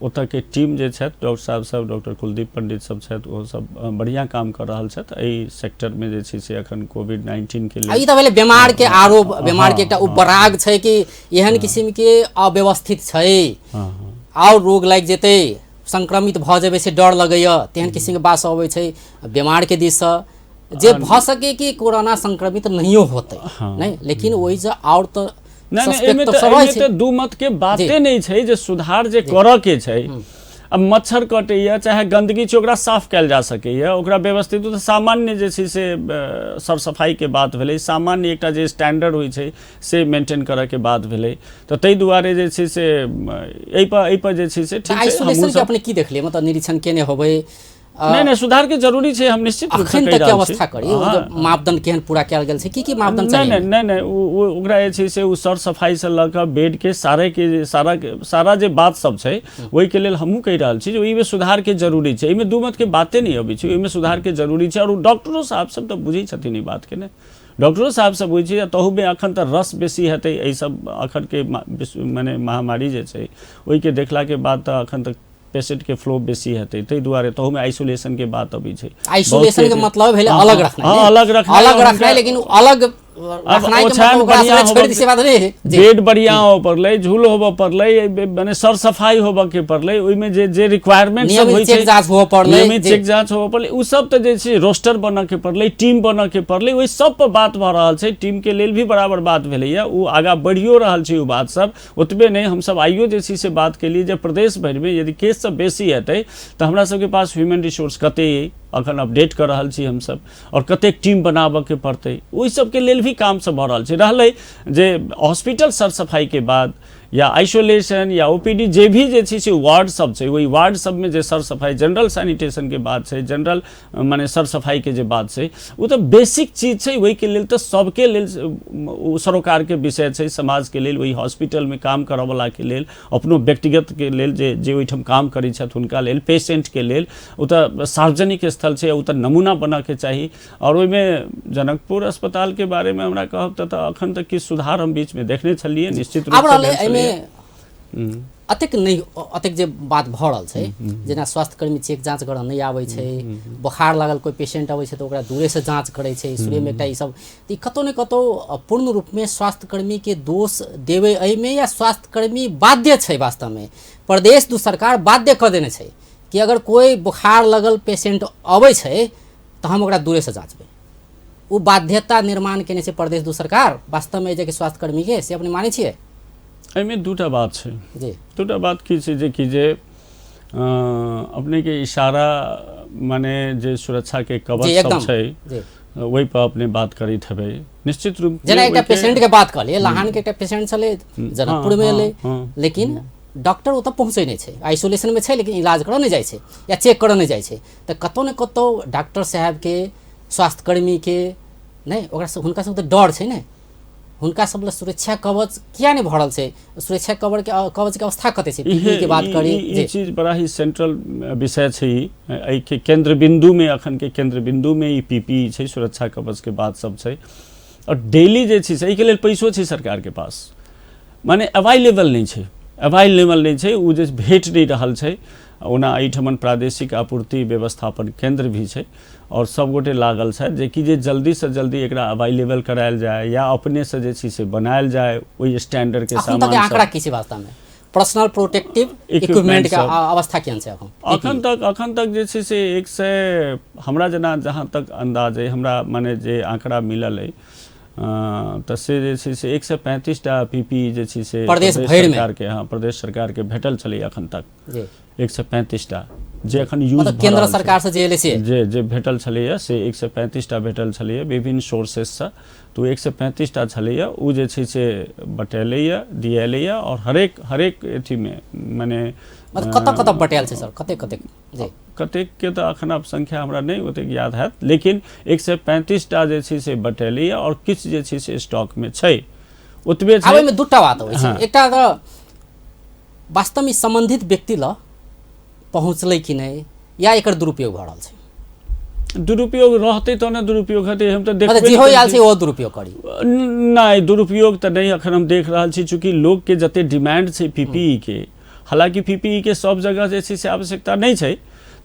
ओतऽके टीम जे छथि डॉक्टर साहब सब, डॉक्टर कुलदीप पंडित सब छथि, ओहो सब बढ़िआँ काम कऽ रहल छथि एहि सेक्टरमे जे छै से अखन कोविड-19 के लेल। ई तऽ भेलै बीमार के आरोप, बीमार के एकटा उपराग छै कि एहन किसिम के अव्यवस्थित छै, आओर रोग लागि जेतै, संक्रमित भऽ जेबै से डर लगैए, तेहन किसिम के बात सब अबै छै बीमार के दिससँ, जे भऽ सके कि कोरोना संक्रमित नहियो होतै नहि, लेकिन ओहिसँ आओर तऽ नहि, एहिमे तऽ दू मत के बाते नहि छै जे सुधार जे करऽ के छै। अब मच्छर कटैया चाहे गंदगी छै, ओकरा साफ कयल जा सकैया, ओकरा व्यवस्थित तऽ सामान्य जे छै से सर सफाइके बात भेलै, सामान्य एकटा जे स्टैंडर्ड होइ छै से मेंटेन करऽके बात भेलै। तऽ ताहि दुआरे जे छै से एहिपर जे छै से ठीक छै। अपने की देखलियै, मतलब निरीक्षण केने होबै? नहि नहि, सुधार के जरूरी छै, हम निश्चित रूप से कहि रहल छी। अवस्था करी मापदंड केहन पूरा कयल गेल छै, की की मापदंड? नहि नहि नहि नहि, ओकरा जे छै से ओ सर सफाई से लऽ कऽ बेड के सारे के सारा सारा जे बात सब छै ओहिके लेल हमहूँ कहि रहल छी जे ओहिमे सुधार के जरूरी छै। एहिमे दू मत के बाते नहि अबै छै, ओहिमे सुधार के जरूरी छै। आओर ओ डॉक्टरो साहब सब तऽ बुझै छथिन ई बात के ने, डॉक्टरो साहब सब बुझै छै। तहूमे अखन तऽ रस बेसी हेतै एहि सब अखनके मने महामारी जे छै ओहिके देखलाके बाद तऽ अखन तक पेशेंट के फ्लो बेसी हेतै, ताहि दुआरे तहूमे आइसोलेशन के बात अबै छै। आइसोलेशन के मतलब भेलै अलग रखनाइ। हँ, अलग रखनाइ, अलग रखनाइ, लेकिन अलग रखनाइ के मतलब ओकरा छोड़ि दी से बात नहि। बेड बढ़िया होबऽ पड़लै, झूल होबऽ पड़लै, मने सर सफाई होबऽ के पड़लै, ओहिमे जे जे रिक्वायरमेंट सब होइ छै, चेक जांच होबऽ पड़लै, नियमित चेक जांच होबऽ पड़लै, ओ सब तऽ जे छै रोस्टर बनऽ के पड़लै, टीम बनऽ के पड़लै, ओहि सब पर बात भऽ रहल छै। टीम के लेल भी बराबर बात भेलैया, ओ आगाँ बढ़ियो रहल छै ओ बात सब। ओतबे नहि, हमसब आइयो जे छै से बात केलियै जे प्रदेश भरिमे यदि केस सब बेसी हेतै तऽ हमरा सबके पास ह्यूमन रिसोर्स कते अइ, अखन अपडेट कऽ रहल छी हमसब, आओर कतेक टीम बनाबऽके पड़तै, ओहि सबके लेल भी काम सब भऽ रहल छै। रहलै जे हॉस्पिटल सर सफाइके बाद या आइसोलेशन या ओपीडी जे भी जे छै से वार्ड सब छै, ओहि वार्ड सबमे जे सर सफाइ जनरल सैनिटेशनके बात छै, जनरल मने सर सफाइके जे बात छै, ओ तऽ बेसिक चीज छै। ओहिके लेल तऽ सबके लेल ओ सरोकारके विषय छै, समाजके लेल, ओहि हॉस्पिटलमे काम करऽवलाके लेल, अपनो व्यक्तिगतके लेल जे जे ओहिठाम काम करै छथि हुनका लेल, पेशेंटके लेल, ओ तऽ सार्वजनिक स्थल छै, ओ तऽ नमूना बनऽके चाही। आओर ओहिमे जनकपुर अस्पतालके बारेमे हमरा कहब तऽ अखन तक किछु सुधार हम बीचमे देखने छलियै, निश्चित रूपसँ भेल छलैए। अतेक नहि, अतेक जे बात भऽ रहल छै, जेना स्वास्थ्यकर्मी चेक जाँच करऽ नहि आबै छै, बोखार लागल कोइ पेशेंट अबै छै तऽ ओकरा दूरेसँ जाँच करै छै शुरूमे एकटा ई सब, तऽ ई कतहु ने कतहु पूर्ण रूपमे स्वास्थ्यकर्मीके दोष देबै एहिमे, या स्वास्थ्यकर्मी बाध्य छै? वास्तवमे प्रदेश दू सरकार बाध्य कऽ देने छै कि अगर कोइ बोखार लगल पेशेंट अबै छै तऽ हम ओकरा दूरेसँ जाँचबै। ओ बाध्यता निर्माण केने छै प्रदेश दू सरकार वास्तवमे जे कि स्वास्थ्यकर्मीके, से अपने मानै छियै? एहिमे दूटा बात छै जी। दूटा बात की छै जे कि जे अपनेके इशारा माने जे सुरक्षाके कवच सब छै ओहि पर अपने बात करैत हेबै निश्चित रूप। जेना एकटा पेशेंट के बात कहलियै, लहान के एकटा पेशेंट छलै, जनकपुर में एलै, लेकिन डॉक्टर ओतऽ पहुँचै नहि छै, आइसोलेशनमे छै लेकिन इलाज करऽ नहि जाइ छै या चेक करऽ नहि जाइ छै। तऽ कतहु ने कतहु डॉक्टर साहेबके, स्वास्थ्यकर्मीके नहि, ओकरा सब हुनका सबके तऽ डर छै ने, हुनका सब लए सुरक्षा कवच किया नहि भऽ रहल छै? सुरक्षा कवर के कवचके अवस्था कते छै? पीपीई के बात करी। ई चीज बड़ा ही सेंट्रल विषय छै। ई एहिके केंद्र बिंदुमे, अखनके केंद्र बिंदुमे ई पीपीई छै, सुरक्षा कवचके बात सब छै। आओर डेली जे छै से एहिके लेल पैसो छै सरकारके पास, माने अवेलेबल नहि छै, अवेलेबल नहि छै, ओ जे भेट नहि रहल छै। ओना एहिठमन प्रादेशिक आपूर्ति व्यवस्थापन केंद्र भी छै आओर सबगोटे लागल छथि जेकि जे जल्दीसँ जल्दी एकरा अवेलेबल करायल जाय या अपनेसँ जे छै से बनायल जाय ओहि स्टैंडर्डके अखन तक सामान आंकड़ा सब। की छै? वास्तवमे पर्सनल प्रोटेक्टिव इक्विपमेंट के अवस्था केहन छै अखन? अखन तक जे छै से 100, हमरा जेना जहाँ तक अन्दाज अइ, हमरा माने जे आंकड़ा मिलल अइ, तऽ से जे छै से 135 टा पीपीई जे छै से प्रदेश भरिमे? सरकारके, हाँ, प्रदेश सरकारके भेटल छलै अखन तक। 135 टा जे अखन यूज मतलब केंद्र सरकार से जे एलै से? जे जे भेटल छलैए से 135 टा भेटल छलैए विभिन्न सोर्सेससँ। तऽ ओ 135 टा छलैए, ओ जे छै से बटेलैए, दिएलैए आओर हरेक हरेक अथीमे मने मतलब कतऽ कतऽ बटायल छै सर, कतेक कतेक जी? कतेकके तऽ अखन आब संख्या हमरा नहि ओतेक याद हैत, लेकिन 135 टा जे छै से बटेलैए आओर किछु जे छै से स्टॉकमे छै, ओतबे आब छै। एहिमे दूटा बात अबै छै। एकटा तऽ वास्तवमे सम्बन्धित व्यक्ति लग पहुँचलै कि नहि या एकर दुरुपयोग भऽ रहल छै? दुरुपयोग रहतै तऽ ने दुरुपयोग हेतै, हम तऽ मतलब देखबे जेहो नहि आयल करै छै ओहो दुरुपयोग करी? छी। नहि, दुरुपयोग तऽ नहि अखन हम देख रहल छी। चूँकि लोकके जते डिमांड छै पीपीई के, हालाँकि पीपीई के सब जगह जे छै से आवश्यकता नहि छै,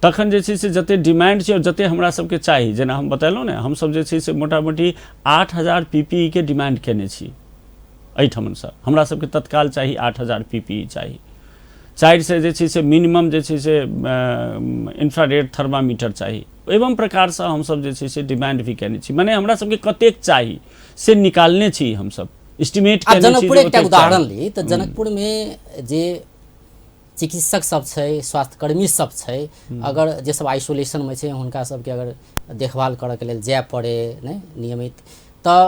तखन जे छै से जते डिमांड छै आओर जते हमरा सबके चाही, जेना हम बतेलहुँ ने, हमसब जे छै से मोटा मोटी 8000 पीपीई के डिमांड केने छी एहिठमनसँ। हमरा सबके तत्काल चाही, 8000 पीपीई चाही, 400 जे छै से मिनिमम जे छै से इंफ्रारेड थर्मामीटर चाही। एवं प्रकारसँ हमसब जे छै से डिमांड भी केने छी, मने हमरा सबके कतेक चाही से निकालने छी, हमसब एस्टिमेट आब केने छी जनकपुर जे एकटा ओतेक उदाहरण चाही। ली तऽ जनकपुरमे जे चिकित्सक सब छै, स्वास्थ्यकर्मी सब छै, अगर जे सब आइसोलेशनमे छै हुनका सबके अगर देखभाल करऽके लेल जाय पड़े नहि नियमित, तऽ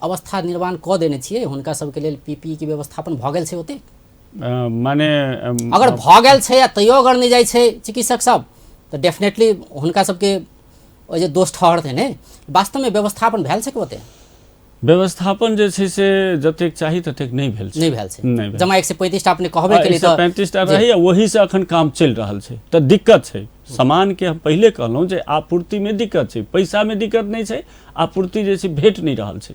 अवस्था निर्माण कऽ देने छियै हुनका सबके लेल? पीपीई के व्यवस्थापन भऽ गेल छै ओतेक? माने अगर भऽ गेल छै आ तैयो अगर नहि जाइ छै चिकित्सक सब तऽ डेफिनेटली हुनका सबके ओहि जे दोष ठहरतै ने। वास्तवमे व्यवस्थापन भेल छै कि ओते? व्यवस्थापन जे छै से जतेक चाही ततेक नहि भेल छै। नहि भेल छै? नहि भेल। जमा 135 टा अपने कहबे केलियै। एक सए तऽ 35 टा रहै आ ओहीसँ अखन काम चलि रहल छै, तऽ दिक्कत छै सामानके। हम पहिले कहलहुँ जे आपूर्तिमे दिक्कत छै, पैसामे दिक्कत नहि छै, आपूर्ति जे छै भेट नहि रहल छै।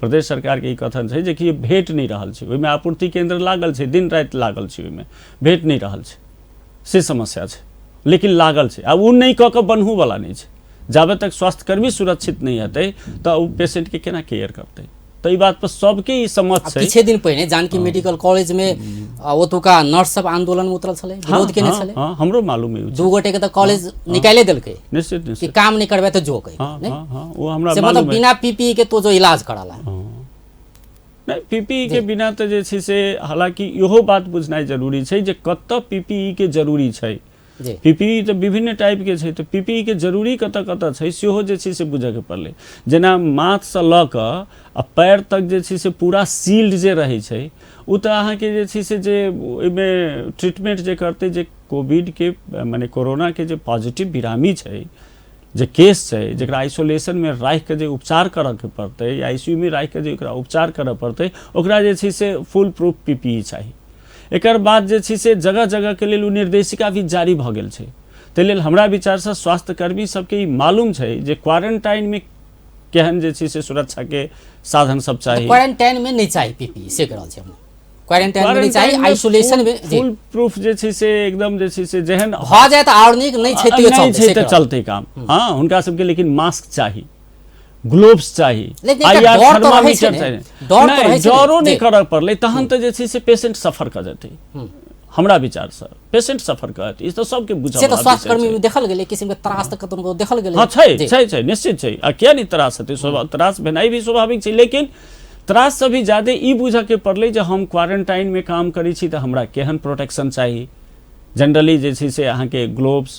प्रदेश सरकारके ई कथन छै जे कि भेट नहि रहल छै। ओहिमे आपूर्ति केन्द्र लागल छै, दिन राति लागल छै, ओहिमे भेट नहि रहल छै, से समस्या छै। लेकिन लागल छै आ ओ नहि कऽ कऽ बनहूवला नहि छै। जाबे तक स्वास्थ्यकर्मी सुरक्षित नहि हेतै तऽ ओ पेशेंटके केना केयर करतै? तऽ ई बात पर सबके ई समझ आब छै। किछे दिन पहिने जानकी मेडिकल कॉलेजमे ओतुका नर्स सब आंदोलन मे उतरल छलै, विरोध केने छलै। हाँ, हमरो मालूम है। दू गोटे के तऽ कॉलेज निकाले देलकै निश्चित कि काम नहि करबै तऽ जो कहि। नहि हाँ, वो हमरा से मतलब मालूम है। बिना पीपीई के तो जो इलाज कराला। नहि, पीपीई के बिना तऽ जे छै से, हालांकि इहो बात बुझनाइ जरूरी छै जे कतऽ पीपीई के जरूरी छै। पीपीई तऽ विभिन्न टाइपके छै, तऽ पीपीई के जरूरी कतऽ कतऽ छै सेहो जे छै से बुझऽके पड़लै। जेना माथसँ लऽ कऽ आ पैर तक जे छै से पूरा सील्ड जे रहै छै, ओ तऽ अहाँके जे छै से जे ओहिमे ट्रीटमेंट जे करतै, जे कोविडके मने कोरोनाके जे पॉजिटिव बिरामी छै, जे केस छै, जकरा आइसोलेशनमे राखिकऽ जे उपचार करऽके पड़तै या आईसीयूमे राखिकऽ जे ओकरा उपचार करऽ पड़तै, ओकरा जे छै से फुल प्रूफ पीपीई चाही। एकर बाद जे छै से जगह जगहके लेल ओ निर्देशिका भी जारी भऽ गेल छै। ताहि लेल हमरा विचारसँ स्वास्थ्यकर्मी सबके ई मालूम छै जे क्वारंटाइनमे केहन जे छै से सुरक्षाके साधन सब चाही। क्वारंटाइन में नहीं चाही पीपीई से कह रहल छी हम, क्वारंटाइन में नहीं चाही, आइसोलेशन में जी। फुल प्रूफ जे छै से एकदम जे छै से जेहन भऽ जाए तऽ आओर नीक, नहि छै तैयो नहि चलतै छै से तऽ कह रहल। चलतै काम। हाँ, हुनका सबके लेकिन मास्क चाही, ग्लोव्स चाही, लेकिन एकटा आईआर डर तऽ रहै छै थर्मामीटर ने। चाही। डर तऽ नहि, रहै छै ने। डरो नहि जी। करऽ पड़लै तहन तऽ जे छै से पेशेंट सफर कऽ जेतै। हमरा विचारसँ पेशेंट सफर करत, ई तऽ सबके बुझऽ से तऽ वाला विषय स्वास्थ्यकर्मी छै। में देखल गेलै किसिम के त्रास तऽ कतौ ने कतौ देखल गेलै। हाँ, छै। जी। छै छै, निश्चित छै। आ किया नहि त्रास हेतै? त्रास भेनाइ भी स्वाभाविक छै, लेकिन त्राससँ भी ज्यादे ई बुझऽके पड़लै जे हम क्वारंटाइनमे काम करै छी तऽ हमरा केहन प्रोटेक्शन चाही। जनरली जे छै से अहाँके ग्लोव्स,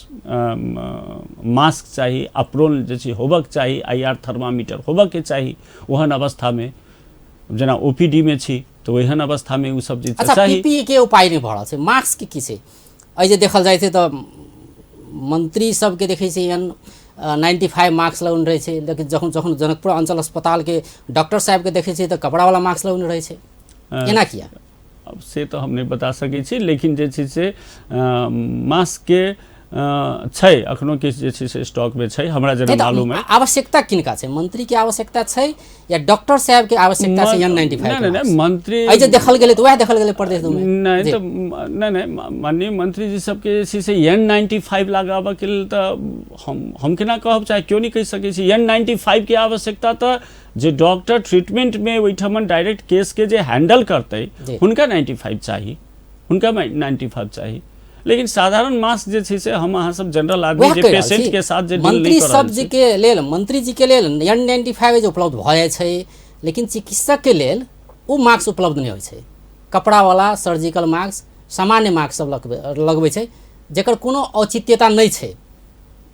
मास्क चाही, अप्रोन जे छै होबक चाही, आईआर थर्मामीटर होबऽके चाही। ओहन अवस्थामे जेना ओपीडीमे छी तऽ ओहन अवस्थामे ओ सब चीज अच्छा चाही। पीपीई के उपाय नहि भऽ रहल छै, मास्क के की छै? एहि जे देखल जाइ छै तऽ मंत्री सबके देखै छै N95 mask लगौने रहै छै, लेकिन जखन जखन जनकपुर अंचल अस्पतालके डॉक्टर साहेबके देखै छै तऽ कपड़ावला मास्क लगौने रहै छै, एना किया? अब से तऽ हम नहि बता सकै छी, लेकिन जे छै से मास्कके छै अखनो किछु जे छै से स्टॉकमे छै, हमरा जेना मालूम है। आवश्यकता किनका छै? मंत्री के आवश्यकता छै या डॉक्टर साहब के आवश्यकता छै N95? नहि नहि, मंत्री एहि जे देखल गेलै तऽ वएह देखल गेलै प्रदेश मे। नहि तऽ नहि नहि, माननीय मंत्री जी सबके जे छै से N95 लगाबऽके लेल तऽ हम केना कहब, चाहे केओ नहि कहि सकै छी। N95 के आवश्यकता तऽ जे डॉक्टर ट्रीटमेंटमे ओहिठाम डायरेक्ट केसके जे हैंडल करतै हुनका 95 चाही, हुनका 95 चाही। लेकिन साधारण मास्क जे छै से हम अहाँ सब जनरल आदमी जे पेशेंट के साथ जे डील नहीं कर सब जी के लेल, मंत्री जी के लेल N95 जे उपलब्ध भऽ जाइ छै, लेकिन चिकित्सक के लेल ओ मास्क उपलब्ध नहि होइ छै। कपड़ावला सर्जिकल मास्क, सामान्य मास्क सब लगबै छै, जकर कोनो औचित्यता नहि छै।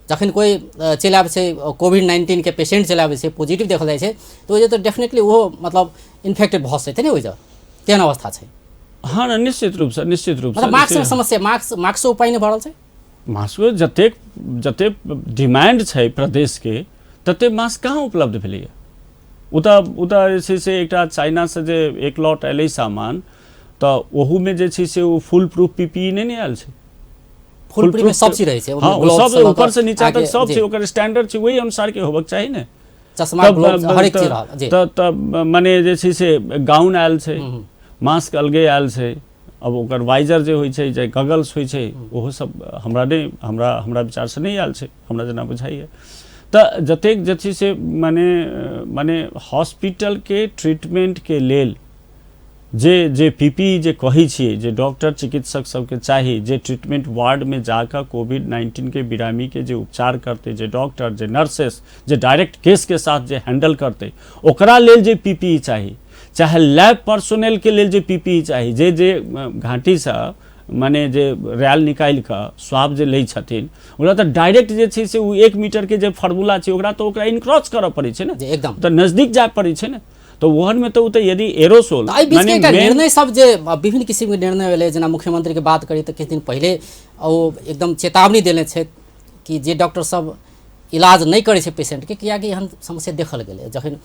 जखन कोइ चलि आबै छै कोविड-19 के पेशेंट चलि आबै छै, पॉजिटिव देखल जाइ छै, तऽ ओहि तऽ डेफिनेटली ओहो मतलब इन्फेक्टेड भऽ सकै ने, ओहि तेहन अवस्था छै। हाँ, निश्चित रूपसँ, निश्चित रूपसँ। मास्क मे समस्या, मास्क मास्क उपाय नहि भऽ रहल छै। मास्क जतेक जतेक डिमांड छै प्रदेशके ततेक मास्क कहाँ उपलब्ध भेलैए। ओतऽ जे छै से एकटा चाइनासँ जे एक लॉट एलै सामान, तऽ ओहूमे जे छै से ओ फुल प्रूफ पीपीई नहि ने आयल छै। फुल प्रूफ सब चीज रहै छै, हाँ, सब ऊपर से नीचा तक सब छै, ओकर स्टैंडर्ड छै, ओहि अनुसार के होबक चाही ने। चश्मा, ग्लोव्स, हरेक चीज रहल। तऽ मने जे छै से गाउन आयल छै, मास्क अलगे आयल छै, अब ओकर वाइजर जे होइ छै, जे गगल्स होइ छै, ओहो सब हमरा नहि, हमरा हमरा विचारसँ नहि आयल छै, हमरा जेना बुझाइए। तऽ जतेक जे छै से मने मने हॉस्पिटलके ट्रीटमेंटके लेल जे जे पीपीई जे कहै छियै, जे डॉक्टर चिकित्सक सबके चाही, जे ट्रीटमेंट वार्डमे जाकऽ कोविड-19 के बिरामीके जे उपचार करतै, जे डॉक्टर, जे नर्सेस, जे डायरेक्ट केसके साथ जे हैंडल करतै, ओकरा लेल जे पीपीई चाही, चाहे लैब पर्सोनेलके लेल जे पीपीई चाही, जे जे घाटीसँ मने जे रैल निकालि कऽ स्वाब जे लै छथिन, ओकरा तऽ डायरेक्ट जे छै से ओ 1 मीटरके जे फॉर्मूला छै ओकरा तऽ ओकरा इनक्रॉच करऽ पड़ै छै ने, एकदम तऽ नजदीक जाय पड़ै छै ने। तऽ ओहनमे तऽ ओ तऽ यदि एरोसोल एहि बीचके एकटा निर्णय सब जे विभिन्न किसिमके निर्णय भेलै, जेना मुख्यमंत्रीके बात करी तऽ किछु दिन पहिले ओ एकदम चेतावनी देने छथि कि जे डॉक्टर सब इलाज नहि करै छै पेशेंटके, कियाकि एहन समस्या देखल गेलै। जखन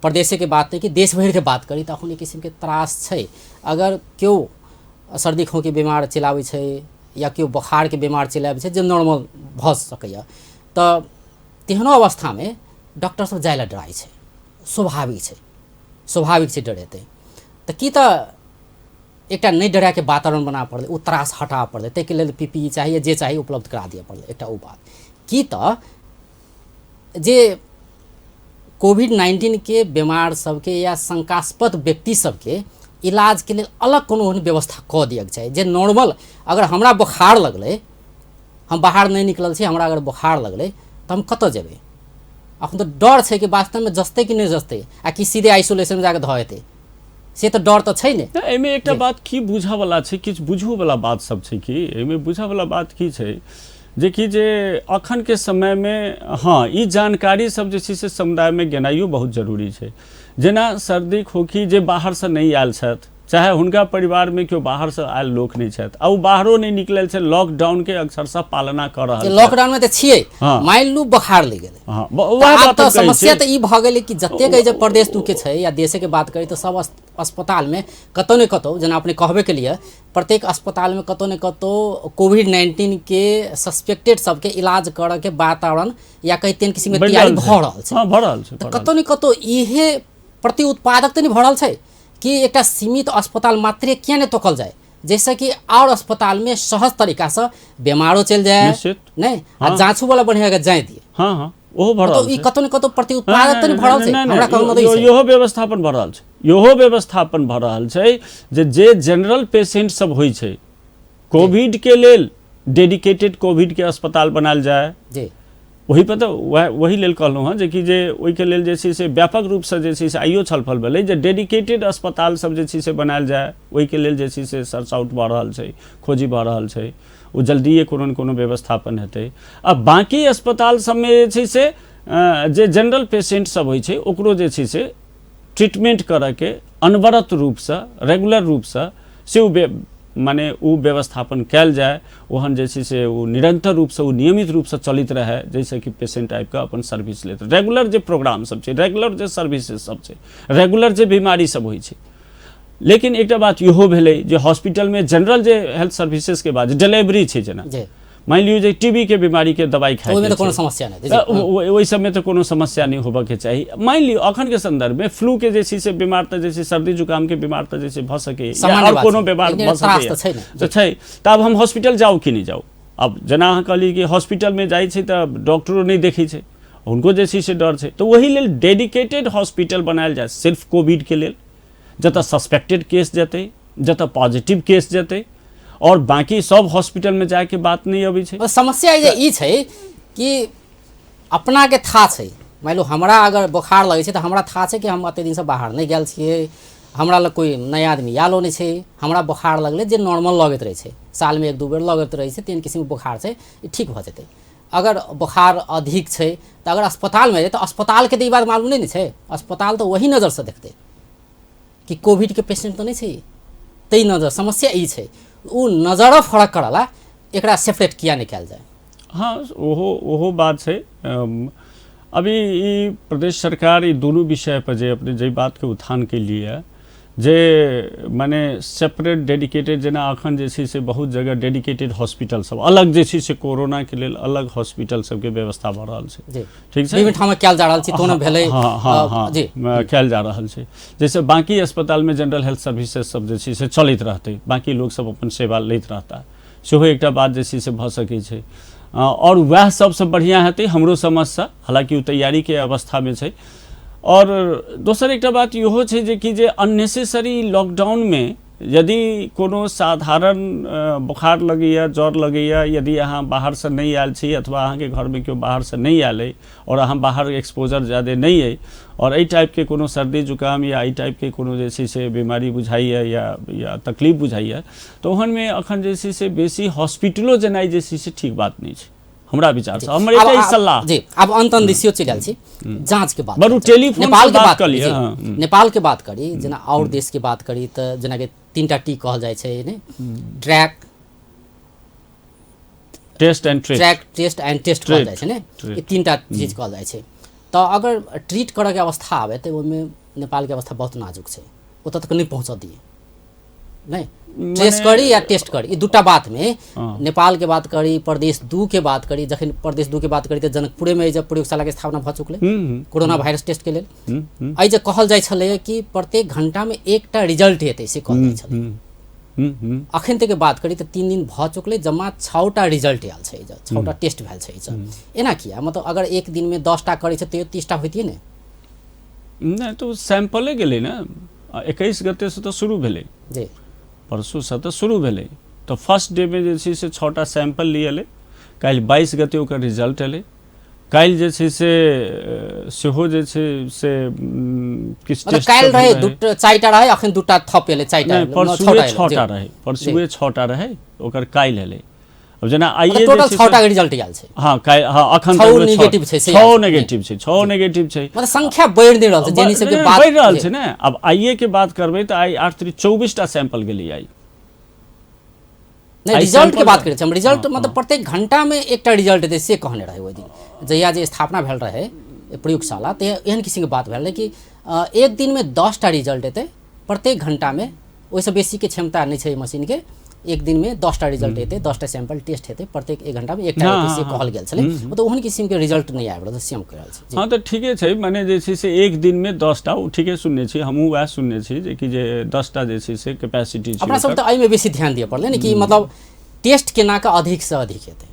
प्रदेशेके बात नहि कि देश भरिके बात करी तऽ अखन एक किसिमके त्रास छै। अगर केओ सर्दी खोँकी बीमार चलि आबै छै या केओ बोखारके बीमार चलि आबै छै जे नॉर्मल भऽ सकैए, तऽ तेहनो अवस्थामे डॉक्टर सब जाइ लए डराइ छै, स्वाभाविक छै, स्वाभाविक छै डरेतै। तऽ की तऽ एकटा नहि डराके वातावरण बनाबऽ पड़लै, ओ त्रास हटाबऽ पड़लै, ताहिके लेल पीपीई चाही, जे चाही उपलब्ध करा दिअ पड़लै, एकटा ओ बात। की तऽ जे कोविड-19 के बीमार सबके या शंकास्पद व्यक्ति सबके इलाजके लेल अलग कोनो ओहन व्यवस्था कऽ दिअके चाही, जे नॉर्मल अगर हमरा बोखार लगलै, हम बाहर नहि निकलल छी, हमरा अगर बोखार लगलै तऽ हम कतऽ जेबै? अखन तऽ डर छै कि वास्तवमे जसतै कि नहि जसतै, आ कि सीधे आइसोलेशनमे जाकऽ धऽ हेतै, से तऽ डर तऽ छै ने। एहिमे एकटा बात की बुझऽवला छै, किछु बुझोवला बात सब छै कि एहिमे बुझऽवला बात की छै जे कि जे अखनके समयमे हाँ ई जानकारी सब जे छै से समुदायमे गेनाइयो बहुत जरूरी छै। जेना सर्दी खोखी जे बाहरसँ नहि आयल छथि, चाहे हुनका परिवारमे केओ बाहरसँ आयल लोक नहि छथि आ ओ बाहरो नहि निकलल छै, लॉकडाउनके अक्षरशः पालना कऽ रहल छै। लॉकडाउनमे तऽ छियै, मानि लू बोखार लागि गेलै, वएह तऽ समस्या तऽ ई भऽ गेलै कि जतेक जे प्रदेश दू के छै या देशेके बात करी तऽ सब अस्पतालमे कतहु ने कतहु, जेना अपने कहबे के लिए, प्रत्येक अस्पतालमे कतहु ने कतहु कोविड-19 के सस्पेक्टेड सबके इलाज करऽके वातावरण या कही तेहन किसिमके तैयारी भऽ रहल छै। भऽ रहल छै। तऽ कतहु ने कतहु इहे प्रति उत्पादक तऽ नहि भऽ रहल छै कि एकटा सीमित अस्पताल मात्रे किया नहि तोकल जाय, जाहिसँ कि आओर अस्पतालमे सहज तरीकासँ बेमारो चलि जाय नहि आ जाँचो वाला बढ़िआँ जाय दिए। हाँ हाँ, ओहो भऽ रहल छै। ई कतौ ने कतौ प्रति उत्पादक तऽ नहि भऽ रहल छै, हमरा कहल मतलब इहो व्यवस्थापन भऽ रहल छै, इहो व्यवस्थापन भऽ रहल छै जे जे जनरल पेशेंट सब होइ छै कोविड के लेल डेडिकेटेड कोविड के अस्पताल बनायल जाय जी। ओही पर तऽ वही लेल कहलहुँ हँ जे कि जे ओहिके लेल जे छै से व्यापक रूपसँ जे छै से आइयो छलफल भेलै जे डेडिकेटेड अस्पताल सब जे छै से बनायल जाय, ओहिके लेल जे छै से सर्च आउट भऽ रहल छै, खोजी भऽ रहल छै, ओ जल्दिए कोनो ने कोनो व्यवस्थापन हेतै। आ बाँकी अस्पताल सबमे जे छै से जे जनरल पेशेंट सब होइ छै ओकरो जे छै से ट्रीटमेंट करऽके अनवरत रूपसँ, रेगुलर रूपसँ से ओ माने ओ व्यवस्थापन कयल जाय, ओहन जे छै से ओ निरन्तर रूपसँ, ओ नियमित रूपसँ चलैत रहै, जाहिसँ कि पेशेंट आबि कऽ अपन सर्विस लेत। रेगुलर जे प्रोग्राम सब छै, रेगुलर जे सर्विसेज सब छै, रेगुलर जे बीमारी सब होइ छै। लेकिन एकटा बात इहो भेलै जे हॉस्पिटलमे जनरल जे हेल्थ सर्विसेजके बाद डिलीवरी छै, जेना मानि लियौ जे टीबी के बीमारी के दवाइ खाय ओहिमे तऽ कोनो समस्या नहि, ओहि सबमे तऽ कोनो समस्या नहि होबऽके चाही। मानि लियौ अखन के संदर्भमे फ्लू के जे छै से बीमार तऽ जे छै सर्दी जुकाम के बीमार तऽ जे छै भऽ सकैए, आओर कोनो बीमार भऽ सकैए तऽ छै। तऽ आब हम हॉस्पिटल जाउ कि नहि जाउ? आब जेना अहाँ कहलियै कि हॉस्पिटलमे जाइ छै तऽ डॉक्टरो नहि देखै छै, हुनको जे छै से डर छै। तऽ ओहि लेल डेडिकेटेड हॉस्पिटल बनायल जाय सिर्फ कोविडके लेल, जतऽ सस्पेक्टेड केस जेतै, जतऽ पॉजिटिव केस जेतै, और बाकी सब हॉस्पिटल में जाए के बात नहीं अबै छै। समस्या जे ई छै कि अपना के था छै, मान लो हमरा अगर बोखार लगै छै तऽ हमरा था छै कि हम एते दिनसँ बाहर नहि गेल छियै, हमरा लग कोई नया आदमी आयलो नहि छै, हमरा बोखार लगलै जे नॉर्मल लगैत रहै छै, सालमे एक दू बेर लगैत रहै छै, तीन किसिमके बोखार छै, ई ठीक भऽ जेतै। अगर बोखार अधिक छै तऽ अगर अस्पतालमे जेतै तऽ अस्पतालके तऽ ई बात मालूम नहि ने छै, अस्पताल तऽ वही नजरसँ देखतै कि कोविडके पेशेंट तऽ नहि छै, ताहि नजर समस्या ई छै, ओ नजरो फरक करला, एकरा सेपरेट किया नहि कयल जाय? हाँ, ओहो ओहो बात छै। अभी ई प्रदेश सरकार ई दुनू विषय पर जे अपने जे बातके उत्थान केलियै जे माने सेपरेट डेडिकेटेड, जेना अखन जे छै से बहुत जगह डेडिकेटेड हॉस्पिटल सब अलग जे छै से कोरोनाके लेल अलग हॉस्पिटल सबके व्यवस्था भऽ रहल छै, ठीक छै, विभिन्न ठाम कयल जा रहल छै, तोने भेलै। हाँ, हाँ, हाँ, जी कयल जा रहल छै। जैसे बाकी अस्पतालमे जनरल हेल्थ सर्विसेज सब जे छै से चलैत रहतै, बाकी लोक सब अपन सेवा लैत रहता, सेहो एकटा बात जे छै से भऽ सकै छै। आओर वएह सबसँ बढ़िआँ हेतै हमरो समझसँ, हालाँकि ओ तैयारीके अवस्थामे छै। आओर दोसर एकटा बात इहो छै जे कि जे अननेसेसरी लॉकडाउनमे यदि कोनो साधारण बोखार लगैए, जर लगैए, यदि अहाँ बाहरसँ नहि आयल छी अथवा अहाँके घरमे केओ बाहरसँ नहि आयल अइ आओर अहाँ बाहर एक्सपोजर ज्यादे नहि अइ आओर एहि टाइपके कोनो सर्दी जुकाम या एहि टाइपके कोनो जे छै से बीमारी बुझाइए या तकलीफ बुझाइए, तऽ ओहनमे अखन जे छै से बेसी हॉस्पिटलो जेनाइ जे छै से ठीक बात नहि छै हमरा विचारसँ, हमर एकटा ई सलाह। जी, आब अंत दिसियो चलि आयल छी जांच के बात। बरू टेलीफोन नेपाल के बात करी, नेपाल के बात करी, जेना और देश के बात करी तऽ जेना कि 3 टी कहल जाइ छै ने, track, test and treat, track, test and test कहल जाइ छै ने, ई 3टा चीज कहल जाइ छै। तऽ अगर ट्रीट करऽ के अवस्था आबै तऽ ओहिमे नेपाल के अवस्था बहुत नाजुक छै, ओतऽ तक नहि पहुँचऽ दिए, नहि ट्रेस करी या टेस्ट करी, ई दूटा बात में नेपाल के बात करी, प्रदेश 2 के बात करी। जखन प्रदेश 2 के बात करी तऽ जनकपुरे में जब प्रयोगशाला के स्थापना भऽ चुकलै कोरोना वायरस टेस्ट के लेल, एहि जे कहल जाइ छलै कि प्रत्येक घंटा में एकटा रिजल्ट हेतै से कहल जाइ छलै। अखन तक के बात करी तऽ 3 दिन भऽ चुकलै, जमा 6टा रिजल्ट आयल छै, 6टा टेस्ट भेल छै। एना किया? मतलब अगर एक दिन में 10टा करै छै तैयो 30टा होइतियै ने? नहि, तऽ सैंपले गेलै ने, 21 गते से तऽ शुरू भेलै जी, परसूसँ तऽ शुरू भेलै, तऽ फर्स्ट डे मे जे छै से 6टा सैंपल लियलै, काल्हि 22 गते ओकर रिजल्ट एलै, काल्हि जे छै से सेहो जे छै से किछु टेस्ट काल्हि रहै 4टा रहै, अखन 2टा थप एलै, 4टा, नहि परसुए 6टा रहै, परसुए 6टा रहै, ओकर काल्हि एलै। अब जेना आइए टोटल 6टा के रिजल्ट आयल छै। हां, काल्हि, हां, अखन 6 नेगेटिव छै, 6 नेगेटिव छै, 6 नेगेटिव छै, मतलब संख्या बढ़ि नहि रहल छै, जेनी सबके बात बढ़ि रहल छै ने। अब आइए के बात करबै तऽ आइ 8 3 24टा सैंपल गेलै आइ। नहि, रिजल्ट के बात करै छी हम, रिजल्ट मतलब प्रत्येक घंटा में एकटा रिजल्ट एतै से कहने रहै ओहि दिन, जहिया जे स्थापना भेल रहै प्रयोगशाला, तऽ एहन किसिमके बात भेल रहै कि एक दिन में 10टा रिजल्ट एतै प्रत्येक घंटा में, ओहिसँ बेसीके क्षमता नहि छै मशीनके, एक दिनमे 10टा रिजल्ट एतै, 10टा सैंपल टेस्ट हेतै, प्रत्येक 1 घंटामे एकटा एतै से कहल गेल छलै। मतलब ओहन किसिमके रिजल्ट नहि आबि रहल छै, से हम कहि रहल छी। हँ, तऽ ठीके छै, माने जे छै से एक दिनमे 10टा, ओ ठीके सुनने छी, हमहूँ वएह सुनने छी जे कि जे 10टा जे छै से कैपेसिटी छै। अपना सब तऽ एहिमे बेसी ध्यान दिअ पड़लै ने कि मतलब टेस्ट केना कऽ अधिकसँ अधिक हेतै।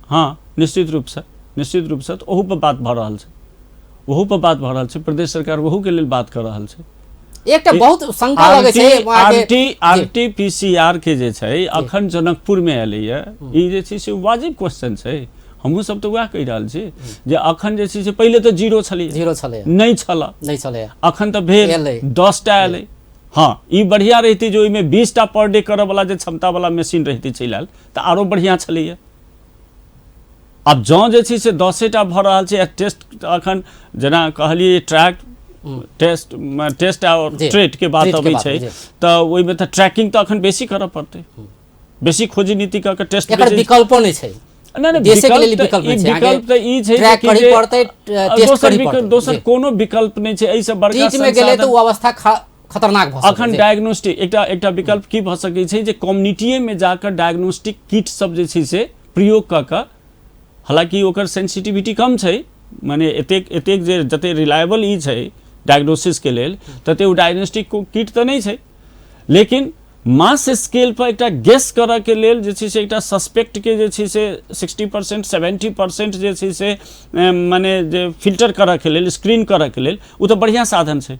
हँ, निश्चित रूपसँ, निश्चित रूपसँ तऽ ओहूपर बात भऽ रहल छै, ओहूपर बात भऽ रहल छै, प्रदेश सरकार ओहूके लेल बात कऽ रहल छै। एकटा बहुत शंका लगै छै आरटीपीसीआर के जे छै अखन जनकपुर में एलैया, ई जे छै से वाजिब क्वेश्चन छै। हमहूँ सब तऽ वएह कहि रहल छी जे अखन जे छै से पहिले तऽ जीरो छलै, जीरो छलै, नहि छल, नहि छलै, अखन तऽ भेल 10टा एलै। हाँ, ई बढ़िया रहितै जे ओहिमे 20टा पर डे करऽ वाला जे क्षमता वाला मशीन रहितै चलि आयल तऽ आरो बढ़िया छलैया। आब जँ जे छै से 10टा भऽ रहल छै टेस्ट, अखन जेना कहलियै ट्रैक टेस्ट टेस्ट आओर ट्रेट के बात अबै छै तऽ ओहिमे तऽ ट्रैकिंग तऽ अखन बेसी करऽ पड़तै, बेसी खोजी नीति कऽ के टेस्ट। एकर विकल्पो नहि छै। नहि, देशे के लेल विकल्प नहि छै, विकल्प तऽ ई छै ट्रैक करही पड़तै, टेस्ट करही पड़तै, दोसर कोनो विकल्प नहि छै। एहिसँ बड़का ट्रीट में गेलै तऽ ओ अवस्था खतरनाक भऽ सकै। अखन डायग्नोस्टिक एकटा विकल्प की भऽ सकै छै जे कम्युनिटीए में जाकऽ डायग्नोस्टिक किट सब जे छै से प्रयोग कऽ कऽ, हालाँकि ओकर सेंसिटिविटी कम छै, माने एतेक एतेक जे जते रिलायबल ई छै डायग्नोसिस के लेल तते ओ डायग्नोस्टिक किट तऽ नहि छै, लेकिन मास स्केल पर एकटा गेस करऽ के लेल जे छै से एकटा सस्पेक्ट के जे छै से 60% 70% जे छै से माने जे फिल्टर करऽ के लेल, स्क्रीन करऽ के लेल ओ तऽ बढ़िआँ साधन छै।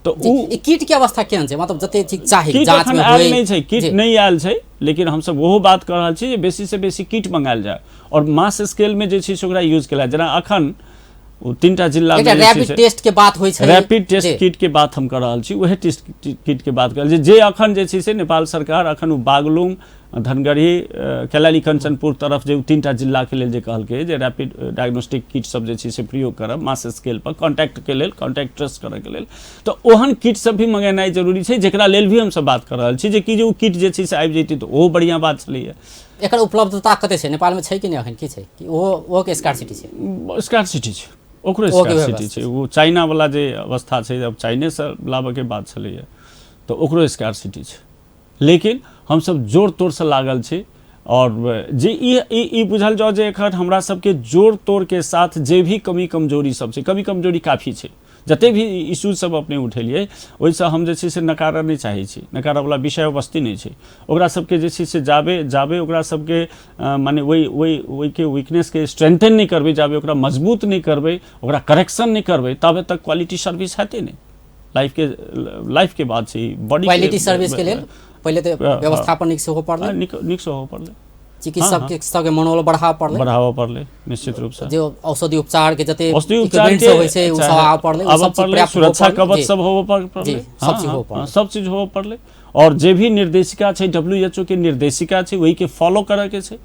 तऽ ओ किट के अवस्था केहन छै, मतलब जते ठीक चाही किट जांच एखन में आयल होय नहि छै, किट नहि आयल छै, लेकिन हमसब ओहो बात कऽ रहल छी जे बेसी से बेसी किट मंगायल जाय और मास स्केल में जे छै से ओकरा यूज कयल जाय। जेना अखन ओ 3टा जिला में रैपिड टेस्ट के बात होइ छै, रैपिड टेस्ट किट के बात हम कऽ रहल छी, उएह टेस्ट किट के बात कर जे अखन जे छै से नेपाल सरकार अखन ओ बागलुंग, धनगढ़ी, कैलाली, कंचनपुर तरफ जे 3टा जिला के लेल जे कहलकै जे रैपिड डायग्नोस्टिक किट सब जे छै से प्रयोग करब मास स्केल पर कॉन्टैक्ट के लेल, कॉन्टैक्ट ट्रेस करऽ के लेल, तऽ ओहन किट सब भी मंगेनाइ जरूरी छै, जेकरा लेल भी हमसब बात कऽ रहल छी जे कि जे ओ किट जे छै से आबि जैतै तऽ ओहो बढ़िआँ बात छलैया। एकर उपलब्धता कते छै नेपाल में, छै कि नहि अखन, की छै कि ओहो के स्कार्सिटी छै? स्कार्सिटी छै, ओकरो स्कार्सिटी छै। ओ चाइना वाला जे अवस्था छै, अब चाइनेसँ लाबऽके बात छलैया तऽ ओकरो स्कार्सिटी छै, लेकिन हमसब जोर तोड़सँ लागल छी। और जे ई बुझल जाओ जे एखन हमरा सबके जोर तोड़ के साथ जे भी कमी कमजोरी सब छै, कमी कमजोरी काफी छै, जते भी इश्यूज सब अपने उठेलियै ओहिसँ हम जे छै से नकारऽ नहि चाहै छी, नकारऽवला विषय वस्तु नहि छै। ओकरा सबके जे छै से जाबे जाबे ओकरा सबके माने ओहि ओहि ओहिके वीकनेसके स्ट्रेंथन नहि करबै, जाबे ओकरा मजबूत नहि करबै, ओकरा करेक्शन नहि करबै, ताबे तक क्वालिटी सर्विस हेतै नहि। लाइफ के बात छै, बॉडी क्वालिटी सर्विस के लेल पहिले तऽ व्यवस्थापन नीक से होबऽ पड़लै, नीक से होबऽ पड़लै, चिकित्सक के सबके मनोबल बढ़ाबऽ पड़लै, बढ़ाबऽ पड़लै निश्चित रूप से, जे औषधि उपचार के जते औषधि उपचार के होइ छै ओ सब आबऽ पड़लै, ओ सब चीज पर्याप्त, सुरक्षा कवच सब होबऽ पड़लै, सब चीज होबऽ पड़लै, सब चीज होबऽ पड़लै। और जे भी निर्देशिका छै, WHO के निर्देशिका छै, ओहि के फॉलो करऽ के छै,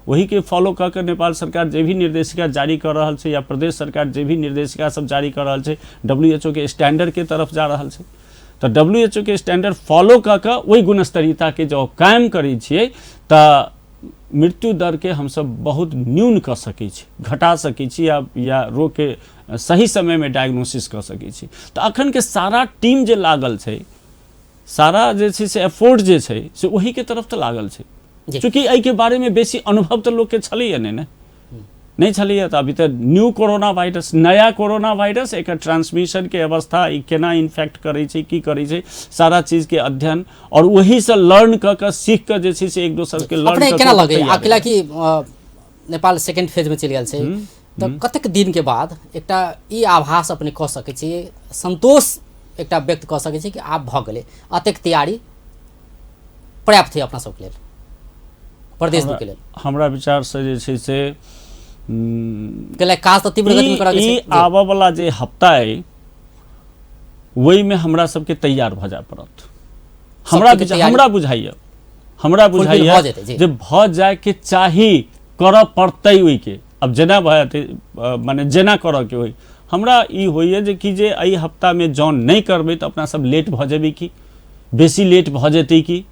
ओहि के फॉलो कऽ के नेपाल सरकार जे भी निर्देशिका जारी कऽ रहल छै या प्रदेश सरकार जे भी निर्देशिका सब जारी कऽ रहल छै, WHO के स्टैंडर्ड के तरफ जा रहल छै। तऽ WHO के स्टैंडर्ड फॉलो कऽ कऽ ओहि गुणस्तरीयता के जँ कायम करै छियै तऽ मृत्यु दर के हमसब बहुत न्यून कऽ सकै छी, घटा सकै छी या रोग के सही समय में डायग्नोसिस कऽ सकै छी। तऽ अखन के सारा टीम जे लागल छै, सारा जे छै से एफोर्ट जे छै से ओही के तरफ तऽ लागल छै। चूँकि एहिके बारे में बेसी अनुभव तऽ लोकके छलैया नहि ने, नहि छलैया, तऽ अभी तऽ न्यू कोरोना वायरस, नया कोरोना वायरस, एकर ट्रांसमिशन के अवस्था, ई केना इन्फेक्ट करै छै, की करै छै, सारा चीज के अध्ययन और ओहीसँ लर्न कऽ कऽ सीख कऽ जे छै से एक दोसर के लर्न अपने केना लगैया अकेला कि नेपाल सेकेंड फेज में चलि गेल छै तऽ कतेक दिन के बाद एकटा ई आभास अपने कऽ सकै छी, संतोष एकटा व्यक्त कऽ सकै छी कि आब भऽ गेलै, अतेक तैयारी पर्याप्त है अपना सबके लेल, प्रदेश के लेल? हमरा विचार से जे छै से काज तऽ तीव्र गति में करऽ के छै। आबऽ वाला जे हफ्ता अइ ओहिमे हमरा सबके तैयार भऽ जाय पड़त। हमरा बुझाइया, हमरा बुझाइया जे भऽ जायके चाही, करऽ पड़तै ओहिके। अब जेना भऽ जेतै, माने जेना करऽ के होइ, हमरा ई होइए जे कि जे एहि हफ्तामे जँ नहि करबै तऽ अपना सब लेट भऽ जेबै की, बेसी लेट भऽ जेतै की,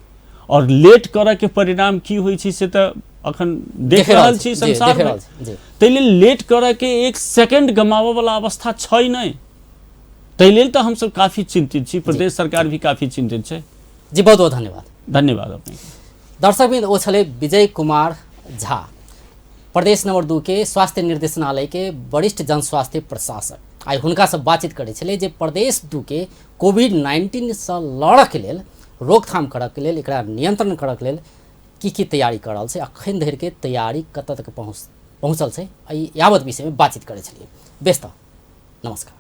और लेट करऽ के परिणाम की होइ छै से तऽ अखन देख रहल छी संसारमे। ताहि लेल लेट करऽ के एक सेकेंड गमाबऽ वाला अवस्था छै नहि, ताहि लेल तऽ हमसब काफी चिंतित छी, प्रदेश सरकार भी काफी चिंतित छै। जी बहुत बहुत धन्यवाद। धन्यवाद अपने। दर्शकवृंद, ओ छलै विजय कुमार झा, प्रदेश नंबर 2 के स्वास्थ्य निर्देशनालय के वरिष्ठ जन स्वास्थ्य प्रशासक। आइ हुनकासँ बातचीत करै छलै जे प्रदेश 2 के कोविड-19 सँ लड़ऽके लेल, रोकथाम करऽके लेल, एकरा नियंत्रण करऽके लेल की की तैयारी कऽ रहल छै, अखन धरिके तैयारी कतऽ तक पहुँचल छै, एहि यावत विषयमे बातचीत करै छलियै। बेस तऽ नमस्कार।